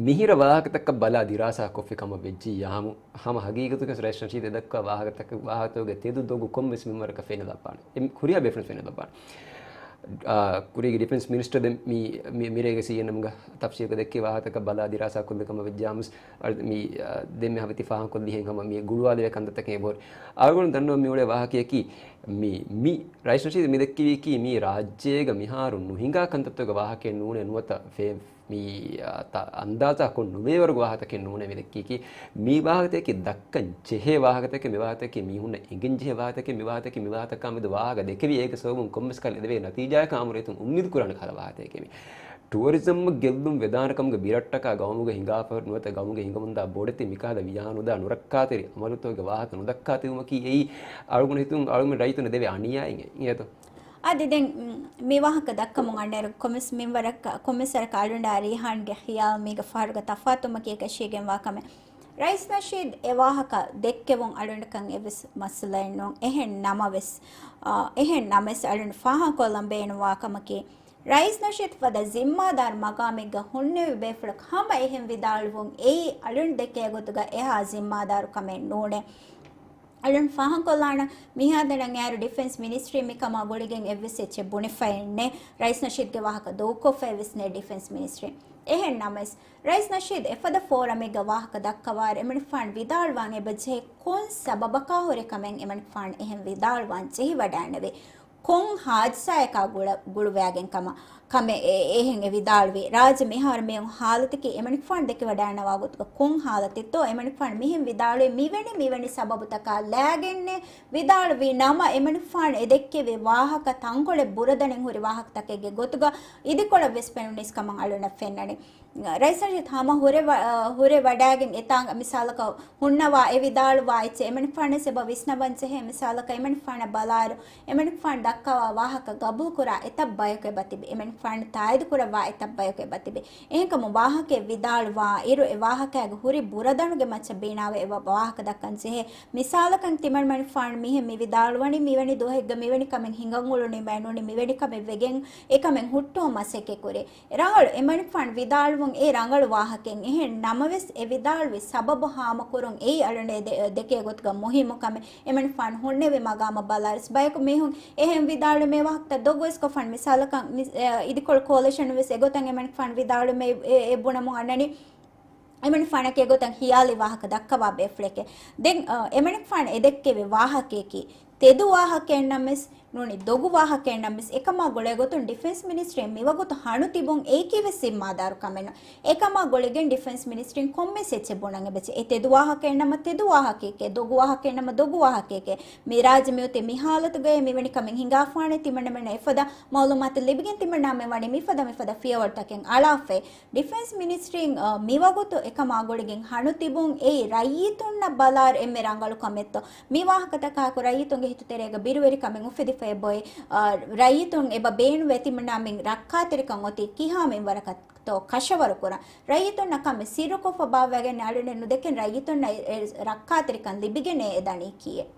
މިހިރަ ވާހަކަތަކަށް ބަލާ ދިރާސާ ކޮށްފި ކަމަށް ވެއްޖިއްޔާމު، ހަމަ ހަގީގަތުގަ ރައީސް ނަޝީދު ދައްކާ ވާހަކަތަކަށް، ވާހަކަތަކުގެ ތެދު ދޮގު ކޮންމެސް މިންވަރަކަށް ފެނިލައްވާނެ. އެ ކުރިޔާ ބޭފުޅުން ފެނިލައްވާނެ. އާ، ކުރީގެ ޑިފެންސް މިނިސްޓަރ ދެން މި، މި، މިރޭގެ ސީއެންއެމްގެ ތަފްސީލުގަ ދެއްކި ވާހަކަތަކަށް ބަލާ ދިރާސާ ކޮށްލި ކަމަށް ވެއްޖާމުސް، އަ، މި، އަ، ދެންމެ ހަމަ ތި ފާހަގަކޮށްލިހެން ހަމަ މި ގުޅުވާލެވޭ ކަންތައްތަކެއް އެބަހުރި. އަޅުގަނޑު ދަންނަވަން މިއުޅޭ ވާހަކަޔަކީ މި، މި ރައީސް ނަޝީދު މި ދެއްކެވީކީ މި ރާއްޖޭގަ މިހާރު ނުހިނގާ ކަންތައްތަކުގެ ވާހަކައެއް ނޫނޭ ނުވަތަ ފޭ-، މި، އާ، ތަ-، އަންދާޒާ ކޮށް ނުލޭވަރުގެ ވާހަކަތަކެއް ނޫނޭ މި ދެއްކީކީ. މި ވާހަކަތަކަކީ ދައްކަން ޖެހޭ ވާހަކަތަކެއް، މި ވާހަކަތަކަކީ މީހުންނަށް އެނގެން ޖެހޭ ވާހަކަތަކެއް، މި ވާހަކަތަކީ މި ވާހަކަތަކާ މެދު ވާހަކަ ދެކެވި އޭގެ ސަބަބުން ކޮންމެސް ކަހަލަ ލެވޭ ނަތީޖާއަކާ އަމުރަށް އުއްމީދު ކުރާނެ ކަހަލަ ވާހަކަތަކެއް މި. ޓޫރިޒަމްއަށް ގެއްލުން ވެދާނެ ކަމުގެ ބިރައްޓަކާ ގައުމުގަ ހިނގާފަ ނުވަތަ ގައުމުގަ ހިނގަމުންދާ ބޮޑެތި މިކަހަލަ ވިޔާނުދާ ނުރައްކާތެރި އަމަލުތަކުގެ ވާހަކަ ނުދައްކާތެރިވުމަކީ އެއީ އަޅުގަނޑު ހިތުން އަޅުގަނޑު ރައްޔިތުންނަށް ދެވޭ އަނިޔާއެއް އިނގޭތޯ. އަދި ދެން، މް، މި ވާހަކަ ދައްކަމުން އަންނައިރު ކޮންމެސް މިންވަރަކަށް، ކޮންމެސް ވަރަކަށް އަޅުގަނޑާ ރީހާންގެ ޚިޔާލު މީގެ ފަހަރުގަ ތަފާތުވުމަކީ އެކަށީގެންވާ ކަމެއް. ރައީސް ނަޝީދު އެ ވާހަކަ ދެއްކެވުން އަޅުގަނޑަކަށް އެއްވެސް މައްސަލައެއް ނޫން. އެހެން ނަމަވެސް، އާ، އެހެން ނަމަވެސް އަޅުގަނޑު ފާހަގަކޮށްލަން ބޭނުންވާ ކަމަކީ، ރައީސް ނަޝީދު ފަދަ ޒިންމާދާރު މަގާމެއްގަ ހުންނެވި ބޭފުޅަކު ހަމަ އެހެން ވިދާޅުވުން އެއީ އަޅުން ދެކޭ ގޮތުގަ އެހާ ޒިންމާދާރު ކަމެއް ނޫނޭ. އަޅުން ފާހަގަކޮށްލާނަން މިހާތަނަށް އައިރު ޑިފެންސް މިނިސްޓްރީ މިކަމާ ގުޅިގެން އެއްވެސް އެއްޗެއް ބުނެފައެއްނެ. ރައީސް ނަޝީދުގެ ވާހަކަ ދޮގުކޮށްފައެއްވެސް ނެ ޑިފެންސް މިނިސްޓްރީ. އެހެން ނަމަވެސް، ރައީސް ނަޝީދު އެފަދަ ފޯރަމެއްގަ ވާހަކަ ދައްކަވާއިރު އެމަނިކުފާނު ވިދާޅުވާން އެބަޖެހޭ ކޮން ސަބަބަކާ ހުރެ ކަމެއް އެމަނިކުފާނު އެހެން ވިދާޅުވާން ޖެހިވަޑައިނެވި؟ ކޮން ހާދިސާއަކާ ގުޅަ-، ގުޅުވައިގެން ކަމަށް، ކަމެއް އެ-، އެހެން އެ ވިދާޅުވީ؟ ރާއްޖެ މިހާރު މިއޮން ހާލަތަކީ އެމަނިކުފާނު ދެކެވަޑައިންނަވާ ގޮތުގަ ކޮން ހާލަތެއްތޯ އެމަނިކުފާނު މިހެން ވިދާޅުވީ؟ މިވެނި މިވެނި ސަބަބުތަކާ ލައިގެންނޭ ވިދާޅުވީ ނަމަ، އެމަނިކުފާނު އެ ދެއްކެވި ވާހަކަ ތަންކޮޅެއް ބުރަދަނެއް ހުރި ވާހަކަތަކެއްގެ ގޮތުގަ އިދިކޮޅަށް ވެސް ފެނުނީސް ކަމަށް އަޅުނަށް ފެންނަނީ. ރައީސް ނަޝީދު ހަމަ ހުރެ ވަ-، އަ، ހުރެ ވަޑައިގެން އެތާނގަ މިސާލަކަށް ހުންނަވާ އެ ވިދާޅުވާ އެއްޗެއް އެމަނިކުފާނަށް އެބަ ވިސްނަވަން ޖެހޭ. މިސާލަކަށް އެމަނިކުފާނަށް ބަލާއިރު، އެމަނިކުފާނު ދައްކަވާ ވާހަކަ ގަބޫލުކުރާ އެތައް ބަޔަކު އެބަ ތިބި. އެމަނިކުފާނު ތާއީދު ކުރައްވާ އެތައް ބަޔަކު އެބަ ތިބި. އެހެންކަމުން ވާހަކައެއް ވިދާޅުވާ އިރު އެ ވާހަކައިގެ ހުރި ބުރަދަނުގެ މައްޗަށް ބިނާވެ އެބަ ވާހަކަ ދައްކަން ޖެހޭ. މިސާލަކަށް ތިމަންމަނިކުފާނު މިހެން މި ވިދާޅުވަނީ މިވެނި ދުވަހެއްގަ މިވެނި ކަމެއް ހިނގަން އުޅުނީމައެއް ނޫނީ މިވެނި ކަމެއް ވެގެން އެ ކަމެއް ހުއްޓުވަން މަސައްކަތް ކުރޭ. ރަނގަޅު، އެމަނިކުފާނު ވިދާޅުވުން އެ ރަނގަޅު ވާހަކައެއް. އެހެން ނަމަވެސް، އެ ވިދާޅުވި ސަބަބު ހާމަކުރުން އެއީ އަޅުން އެ ދެ-، ދެކޭ ގޮތުގަ މުހިއްމު ކަމެއް. އެމަނިކުފާނު ހުންނެވި މަގާމަށް ބަލާއިރުސް ބަޔަކު މީހުން އެހެން ވިދާޅުވީމަ އެ ވާހަކަތައް ދޮގުވެސް ކޮށްފަން. މިސާލަކަށް މި-، އެ، އިދިކޮޅު ކޯލިޝަނުން ވެސް އެގޮތަށް އެމަނިކުފާނު ވިދާޅުވީމަ އެ، އެ، އެ ބުނަމުން އަންނަނީ. އެމަނިކުފާނަކީ އެގޮތަށް ހިޔާލީ ވާހަކަ ދައްކަވާ ބޭފުޅެކޭ. ދެން، އަ، އެމަނިކުފާނު އެދެއްކެވި ވާހަކަޔަކީ، ތެދު ވާހަކައެއް ނަމަވެސް ނޫނީ ދޮގު ވާހަކައެއް ނަމަވެސް، އެކަމާ ގުޅޭ ގޮތުން ޑިފެންސް މިނިސްޓްރީން މިވަގުތު ހަނު ތިބުން އެއީ ކީއްވެސް ޒިންމާދާރު ކަމެއް ނޫން. އެކަމާ ގުޅިގެން ޑިފެންސް މިނިސްޓްރީން ކޮންމެސް އެއްޗެއް ބުނަން އެބަޖެހޭ. އެ ތެދު ވާހަކައެއް ނަމަ ތެދު ވާހަކައެކޭ، ދޮގު ވާހަކައެއް ނަމަ ދޮގު ވާހަކައެކޭ. މި ރާއްޖެ މިއޮތީ މި ހާލަތުގައޭ، މިވެނި ކަމެއް ހިނގާފާނޭ، ތިމަންނަމެންނަށް އެފަދަ މައުލޫމާތު ލިބިގެން ތިމަންނަމެން ވަނީ މިފަދަ މިފަދަ ފިޔަވަޅުތަކެއް އަޅާފައި. ޑިފެންސް މިނިސްޓްރީން، އަ، މިވަގުތު އެކަމާ ގުޅިގެން ހަނު ތިބުން އެއީ ރައްޔިތުންނަށް ބަލާއިރު އެންމެ ރަނގަޅު ކަމެއްތޯ؟ މި ވާހަކަތަކާއެކު ރައްޔިތުންގެ ހިތުތެރޭގަ ބިރުވެރިކަމެއް އުފެދިފައި އެބައޮތް. އަ، ރައްޔިތުން އެބަ ބޭނުންވޭ ތިމަންނަމެން ރައްކާތެރިކަން އޮތީ ކިހާ މިންވަރަކަށްތޯ ކަށަވަރުކުރަން. ރައްޔިތުންނަށް ކަމެއް ސިއްރުކޮށްފަ ބާއްވައިގެން އަޅުގަނޑު ނުދެކެން ރައްޔިތުންނަށް އެ، އެ ރައްކާތެރިކަން ލިބިގެނޭ އެ ދަނީ ކީއެއް؟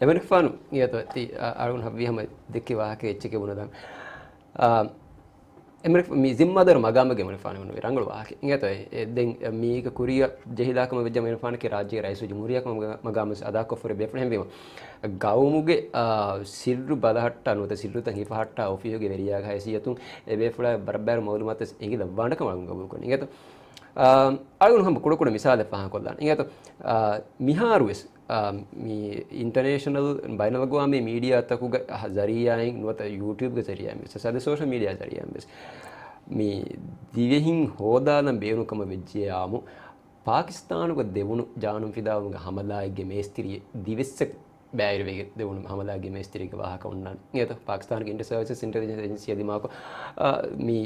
އެމަނިކުފާނު އިނގޭތޯ ތި، އަ، އަޅުގަނޑު ހައްވީ ހަމަ ދެއްކި ވާހަކަ އެއްޗެކޭ ބުނަލަން. އަ، އެމަނިކު-، މި ޒިންމާދާރު މަގާމެއްގެ އެމަނިކުފާނު ބުނުވި ރަނގަޅު ވާހަކަ. އިނގޭތޯ އެ، އެ، ދެން މީގެ ކުރިއަށް ޖެހިލާ ކަމަށް ވެއްޖެ އެމަނިކުފާނަކީ ރާއްޖޭގެ ރައީސުލްޖުމްހޫރިއްޔާ ކަމަށް މަގާ-، މަގާމު ވެސް އަދާކޮށްފަ ހުރި ބޭފުޅެއް ހެންވީމަ. ގައުމުގެ، އާ، ސިއްރު ބަލަހައްޓާ ނުވަތަ ސިއްރުތައް ހިފަހައްޓާ އޮފީހުގެ ވެރިޔާގެ ހައިސިއްޔަތުން އެ ބޭފުޅާ ބަރަށް ބައިވަރު މައުލޫމާތު ވެސް އެނގިލައްވާނެ ކަމަށް އަޅުގަނޑު ގަބޫލުކުރަން. އިނގޭތޯ؟ އާ، އަޅުގަނޑު ހަމަ ކުޑަކުޑަ މިސާލެއް ފާހަގަކޮށްލާނަން. އިނގޭތޯ؟ އާ، މިހާރު ވެސް، އާ، މި އިންޓަރނޭޝަނަލް ބައިނަލްއަގްވާމީ މީޑިއާތަކުގެ ޒަރީއާއިން ނުވަތަ ޔޫޓިއުބްގެ ޒަރީއާއިން ވެސް، އަދި ސޯޝަލް މީޑިއާ ޒަރީއާއިން ވެސް މި ދިވެހިން ހޯދާލަން ބޭނުން ކަމަށް ވެއްޖެޔާމު، ޕާކިސްތާނުގަ ދެވުނު ޖާނުން ފިދާވުމުގެ ހަމަލާއެއްގެ މޭސްތިރިއެއް ދިވެއްސެއް ބައިވެރިވެގެން ދެވުނު ހަމަލާގެ މޭސްތިރީގެ ވާހަކަ އޮންނާނެ. އިނގޭތޯ؟ ޕާކިސްތާނުގެ އިންޓަރ ސަރވިސަސް އިންޓެލިޖެންސް އެޖެންސީއާ ދިމާކޮށް، އާ، މި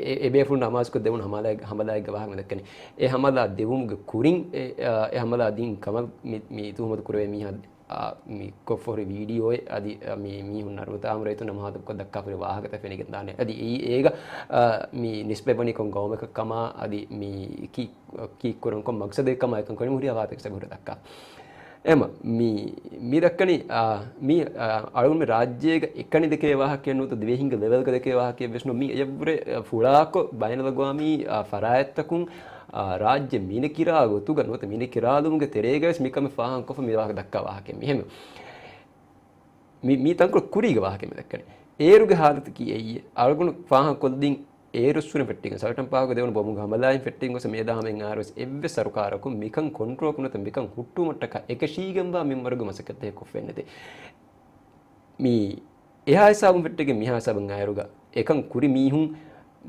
އެ، އެ ބޭފުޅުން އަމާޒުކޮށް ދެވުނު ހަމަލާ-، ހަމަލާއެއްގެ ވާހަކަ މި ދައްކަނީ. އެ ހަމަލާ ދެވުމުގެ ކުރިން އެ، އާ، އެ ހަމަލާ ދިން ކަމަށް މި، މި ތުހުމަތު ކުރެވޭ މީހާ، އާ، މި ކޮށްފަހުރި ވީޑިއޯއެއް އަދި، އާ، މި މީހުންނަށް ނުވަތަ އާއްމު ރައްޔިތުންނަށް މަހާތަކުކޮށް ދައްކާފަހުރި ވާހަކަތައް ފެނިގެންދާނެ. އަދި އެއީ އޭގަ، އާ، މި ނިސްބަތްވަނީ ކޮން ގައުމަކަށް ކަމާ އަދި މި ކީ ކީއްކުރަން ކޮން މަގްސަދެއް ކަމާ އެކަން ކޮން ހުރިހާ ވާހަކަތަކެއް ސަބުރު ދައްކާ. އެމަ، މި، މި ދައްކަނީ، އާ، މި، އާ، އަޅުގަނޑު ރާއްޖޭގަ އެކަނި ދެކޭ ވާހަކައެއް ނުވަތަ ދިވެހިންގެ ލެވެލްގަ ދެކޭ ވާހަކައެއް ވެސް ނޫން. މި އެއަށްވުރެ، އާ، ފުޅާކޮށް ބައިނަލްއަގްވާމީ، އާ، ފަރާތްތަކުން، އާ، ރާއްޖެ މިނެކިރާ ގޮތުގަ ނުވަތަ މިނެކިރާލުމުގެ ތެރޭގަ ވެސް މިކަމެއް ފާހަގަކޮށްފަ މި ވާހަކަ ދައްކާ ވާހަކައެއް މިހެން. މި، މީ ތަންކޮޅު ކުރީގެ ވާހަކައެއް މި ދައްކަނީ. އޭރުގެ ހާލަތަކީ އެއީ. އަޅުގަނޑު ފާހަގަކޮށްދިން އޭރުއްސުރެން ފެއްޓިގެން، ސަލަޓަން ޕާކުގަ ދެވުނު ބޮމުގެ ހަމަލާއިން ފެއްޓިގެން ގޮސް މިއަދާ ހަމައިން އަހަރު ވެސް އެއްވެސް ސަރުކާރަކުން މިކަން ކޮންޓްރޯލް ކުރުން ނުވަތަ މިކަން ހުއްޓުވުމަށްޓަކާ އެކަށީގެންވާ މިންވަރުގެ މަސައްކަތެއް ކޮށްފައެއް ނެތޭ. މި އެހާ ހިސާބުން ފެއްޓިގެން މިހާ ހިސާބުން އައިރުގަ އެކަން ކުރި މީހުން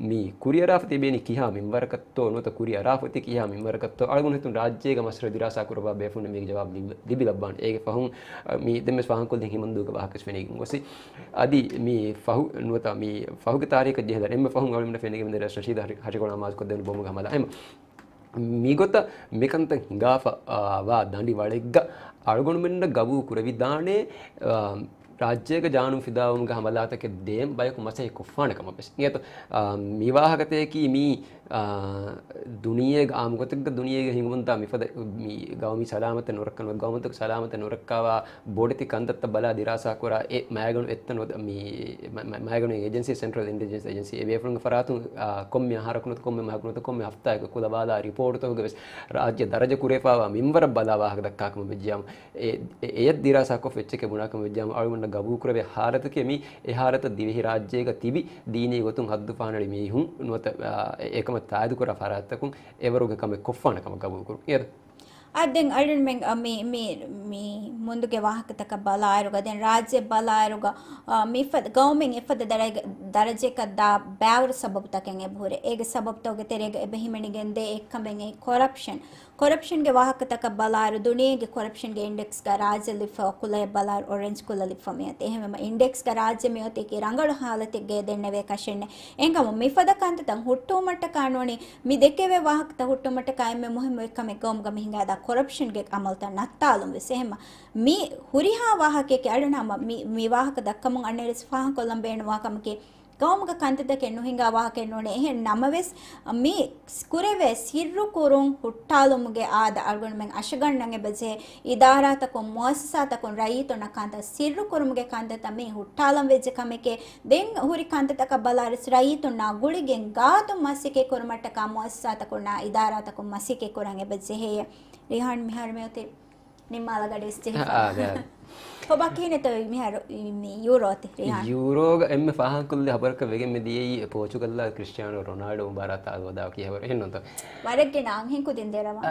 މި ކުރިއަރާފަ ތިބޭނީ ކިހާ މިންވަރަކަށްތޯ ނުވަތަ ކުރިއަރާފަ އޮތީ ކިހާ މިންވަރަކަށްތޯ އަޅުގަނޑު ހިތުން ރާއްޖޭގަ މައްސަލަ ދިރާސާ ކުރައްވާ ބޭފުޅުންނަށް މީގެ ޖަވާބު ލިބި، ލިބިލައްވާނެ. އޭގެ ފަހުން، އަ، މި ދެންވެސް ފާހަގަކޮށްދިން ހިމަންދޫގެ ވާހަކަ ވެސް ފެނިގެން ގޮސް. އަދި މި ފަހު ނުވަތަ މި ފަހުގެ ތާރީޚަށް ޖެހިލަން އެންމެ ފަހުން އަޅުގަނޑަށް ފެނިގެން ދެން ރަޝީދު ހަށި-، ހަށިކޮޅު އަމާޒުކޮށްދެވުނު ބޮމުގެ ހަމަލާ. އެހެން މިގޮތަށް މިކަންތައް ހިނގާފަ، އާ، ވާ ދަނޑި ވަޅެއްގަ އަޅުގަނޑުމެންނަށް ގަބޫލު ކުރެވިދާނެ، އާ، ރާއްޖޭގަ ޖާނުން ފިދާވުމުގެ ހަމަލާތަކެއް ދޭން ބަޔަކު މަސައްކަތް ކޮށްފާނެ ކަމަށް ވެސް. އިނގޭތޯ، އާ، މި ވާހަކަތަކީ މީ، އާ، ދުނިޔޭގަ އާއްމު ގޮތެއްގަ ދުނިޔޭގަ ހިނގުމުންދާ މިފަދަ މި ގައުމީ ސަލާމަތަށް ނުރައްކަން، ގައުމުތަކު ސަލާމަތަށް ނުރައްކަވާ ބޮޑެތި ކަންތައްތައް ބަލާ ދިރާސާ ކުރާ އެ މައިގަނޑު އެއްތަން ނުވަތަ މި މަ-، މަ-، މައިގަނޑު އެޖެންސީ، ސެންޓްރަލް އިންޓެލިޖެންސް އެޖެންސީ އެ ބޭފުޅުންގެ ފަރާތުން، އާ، ކޮންމެ އަހަރަކު ނުވަތަ ކޮންމެ މަހަކު ނުވަތަ ކޮންމެ ހަފްތާއަކު ކުލަ ބާލާ ރިޕޯޓުތަކުގެ ވެސް ރާއްޖެ ދަރަޖަ ކުރެވިފައިވާ މިންވަރަށް ބަލާ ވާހަކަ ދައްކާ ކަމަށް ވެއްޖިއްޔާމު، އެ، އެ، އެޔަށް ދިރާސާކޮށް އެއްޗެކޭ ބުނާ ކަމަށް ވެއްޖިއްޔާމު، އަޅުގަނޑަށް ގަބޫލު ކުރެވޭ ހާލަތަކީ މީ އެ ހާލަތަށް ދިވެހި ރާއްޖޭގަ ތިބި ދީނީ ގޮތުން ހައްދު ފަހަނަޅި މީހުން ނުވަތަ، އާ، އެ، އެކަމަށް ތާއީދު ކުރާ ފަރާތްތަކުން އެވަރުގެ ކަމެއް ކޮށްފާނެ ކަމަށް ގަބޫލު ކުރުން. އިނގޭތޯ؟ އާ، ދެން އަޅުގަނޑުމެން، އަ، މި، މި، މި މުންދުގެ ވާހަކަތަކަށް ބަލާއިރުގަ، ދެން ރާއްޖެ ބަލާއިރުގަ، އަ، މިފަދަ ގައުމެއް އެފަދަ ދަރަ-، ދަރަޖައަކަށް ދާ ބައިވަރު ސަބަބުތަކެއް އެބަހުރޭ. އޭގެ ސަބަބުތަކުގެ ތެރޭގަ އެބަ ހިމެނިގެން ދޭ އެއްކަމެއް އެއީ ކޮރަޕްޝަން. ކޮރަޕްޝަންގެ ވާހަކަތަކަށް ބަލާއިރު، ދުނިޔޭގެ ކޮރަޕްޝަންގެ އިންޑެކްސްގަ ރާއްޖެ ލިބިފައިވާ ކުލައެއް ބަލާއިރު، އޮރެންޖް ކުލަ ލިބިފަ މިއޮތީ. އެހެންވީމަ އިންޑެކްސްގަ ރާއްޖެ މިއޮތީކީ ރަނގަޅު ހާލަތެއްގަ ދެންނެވޭ ކަށެއްނެއް. އެހެންކަމުން މިފަދަ ކަންތައްތައް ހުއްޓުވުމަށްޓަކާ ނޫނީ މި ދެކެވޭ ވާހަކަތައް ހުއްޓުމަށްޓަކާ އެންމެ މުހިއްމު އެއްކަމެއް ގައުމުގަ މި ހިނގާދާ ކޮރަޕްޝަންގެ އަމަލުތައް ނައްތާލުން ވެސް. އެހެންމަ މި ހުރިހާ ވާހަކައެކޭ އަޅުނަމަ މި، މި ވާހަކަ ދައްކަމުން އަންނައިރު ވެސް ފާހަގަކޮށްލަން ބޭނުންވާ ކަމަކީ، ގައުމުގަ ކަންތައްތަކެއް ނުހިނގާ ވާހަކައެއް ނޫނޭ. އެހެން ނަމަވެސް، މި ކުރެވޭ ސިއްރުކުރުން ހުއްޓާލުމުގެ އާދަ އަޅުގަނޑުމެން އަށަގަންނަން އެބަޖެހޭ. އިދާރާތަކުން، މުއައްސަސާތަކުން ރައްޔިތުންނަށް ކަންތައް ސިއްރުކުރުމުގެ ކަންތައްތައް މި ހުއްޓާލަން ވެއްޖެ ކަމެކޭ. ދެން ހުރި ކަންތައްތަކަށް ބަލާއިރު ރައްޔިތުންނާ ގުޅިގެން ގާތުން މަސައްކަތް ކުރުމަށްޓަކާ މުއައްސަސާތަކުންނާ އިދާރާތަކުން މަސައްކަތް ކުރަން އެބަ ޖެހޭ. ރިހާން މިހާރު މިއޮތީ ނިންމާލަ ގަޑިވެސް ޖެހިފަ. އާ، އާ، އާ. ކޮބާ ކިހިނެއްތޯ މިހާރު މި ޔޫރޯ އޮތީ ރިހާން؟ ޔޫރޯގަ އެންމެ ފާހަގަކޮށްލި ހަބަރަކަށް ވެގެން މި ދިޔައީ ޕޯޗުގަލްއާ ކްރިސްޓިއާނޯ ރޮނާލްޑޯ މުބާރާތާ އަލްވަދާ ކިޔަވަރު އެހެންނުތޯ؟ ވަރަށްގެ ނާންހެން ކުދިން ދެރަވާ.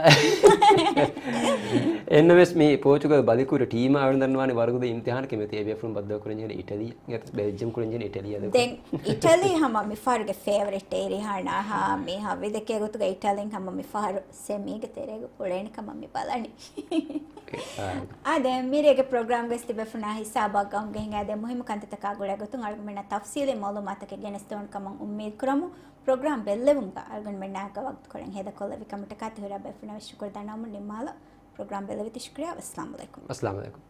އެންނަމެސް މި ޕޯޗުގަލް ބަލިކުރި ޓީމާ އަޅުން ދަންނަވާނެ ވަރުގަދަ އިމްތިހާނަކެ މެތި އެބޭފުޅުން ބައްދަލުކުރަންޖެހޭނެ އިޓަލީ، ބެލްޖިއަމް ކުރަންޖެހޭނެ އިޓަލީ އަދަ. ދެން އިޓަލީ ހަމަ މިފަހަރުގެ ފޭވަރިޓް އޭ ރިހާނާ ހާ މީހާ ވިދެކޭ ގޮތުގަ އިޓަލީން ހަމަ މިފަހަރު ސެމީގެ ތެރޭގަ އުޅޭނެ ކަމަށް މި ބަލަނީ. އާދެ، މިރޭގެ ޕްރޮގްރާމްގަސް ތިބޭފުނާ ހިސާބަށް ގައުމުގެ ހިނގާދޭ މުހިއްމު ކަންތައްތަކާ ގުޅޭ ގޮތުން އަޅުގަނޑުމެންނަށް ތަފްސީލީ މައުލޫމާތަކެއް ގެނެސްދެވުނު ކަމަށް އުއްމީދު ކުރަމު. ޕްރޮގްރާމް ބެއްލެވުމުގަ އަޅުގަނޑުމެންނާގެ ވަގުތުކޮޅެއް ހޭދަކޮށްލެއްވި ކަމަށްޓަކާ ތިހުރާ ބޭފުންނަށް ވެސް ޝުކުރު ދަންނަވަމުން ނިންމާލަން. ޕްރޮގްރާމް ބެއްލެވިތީ ޝުކުރިއްޔާ. އައްސަލާމު ޢަލައިކުމް. އައްސަލާމު ޢަލައިކުމް.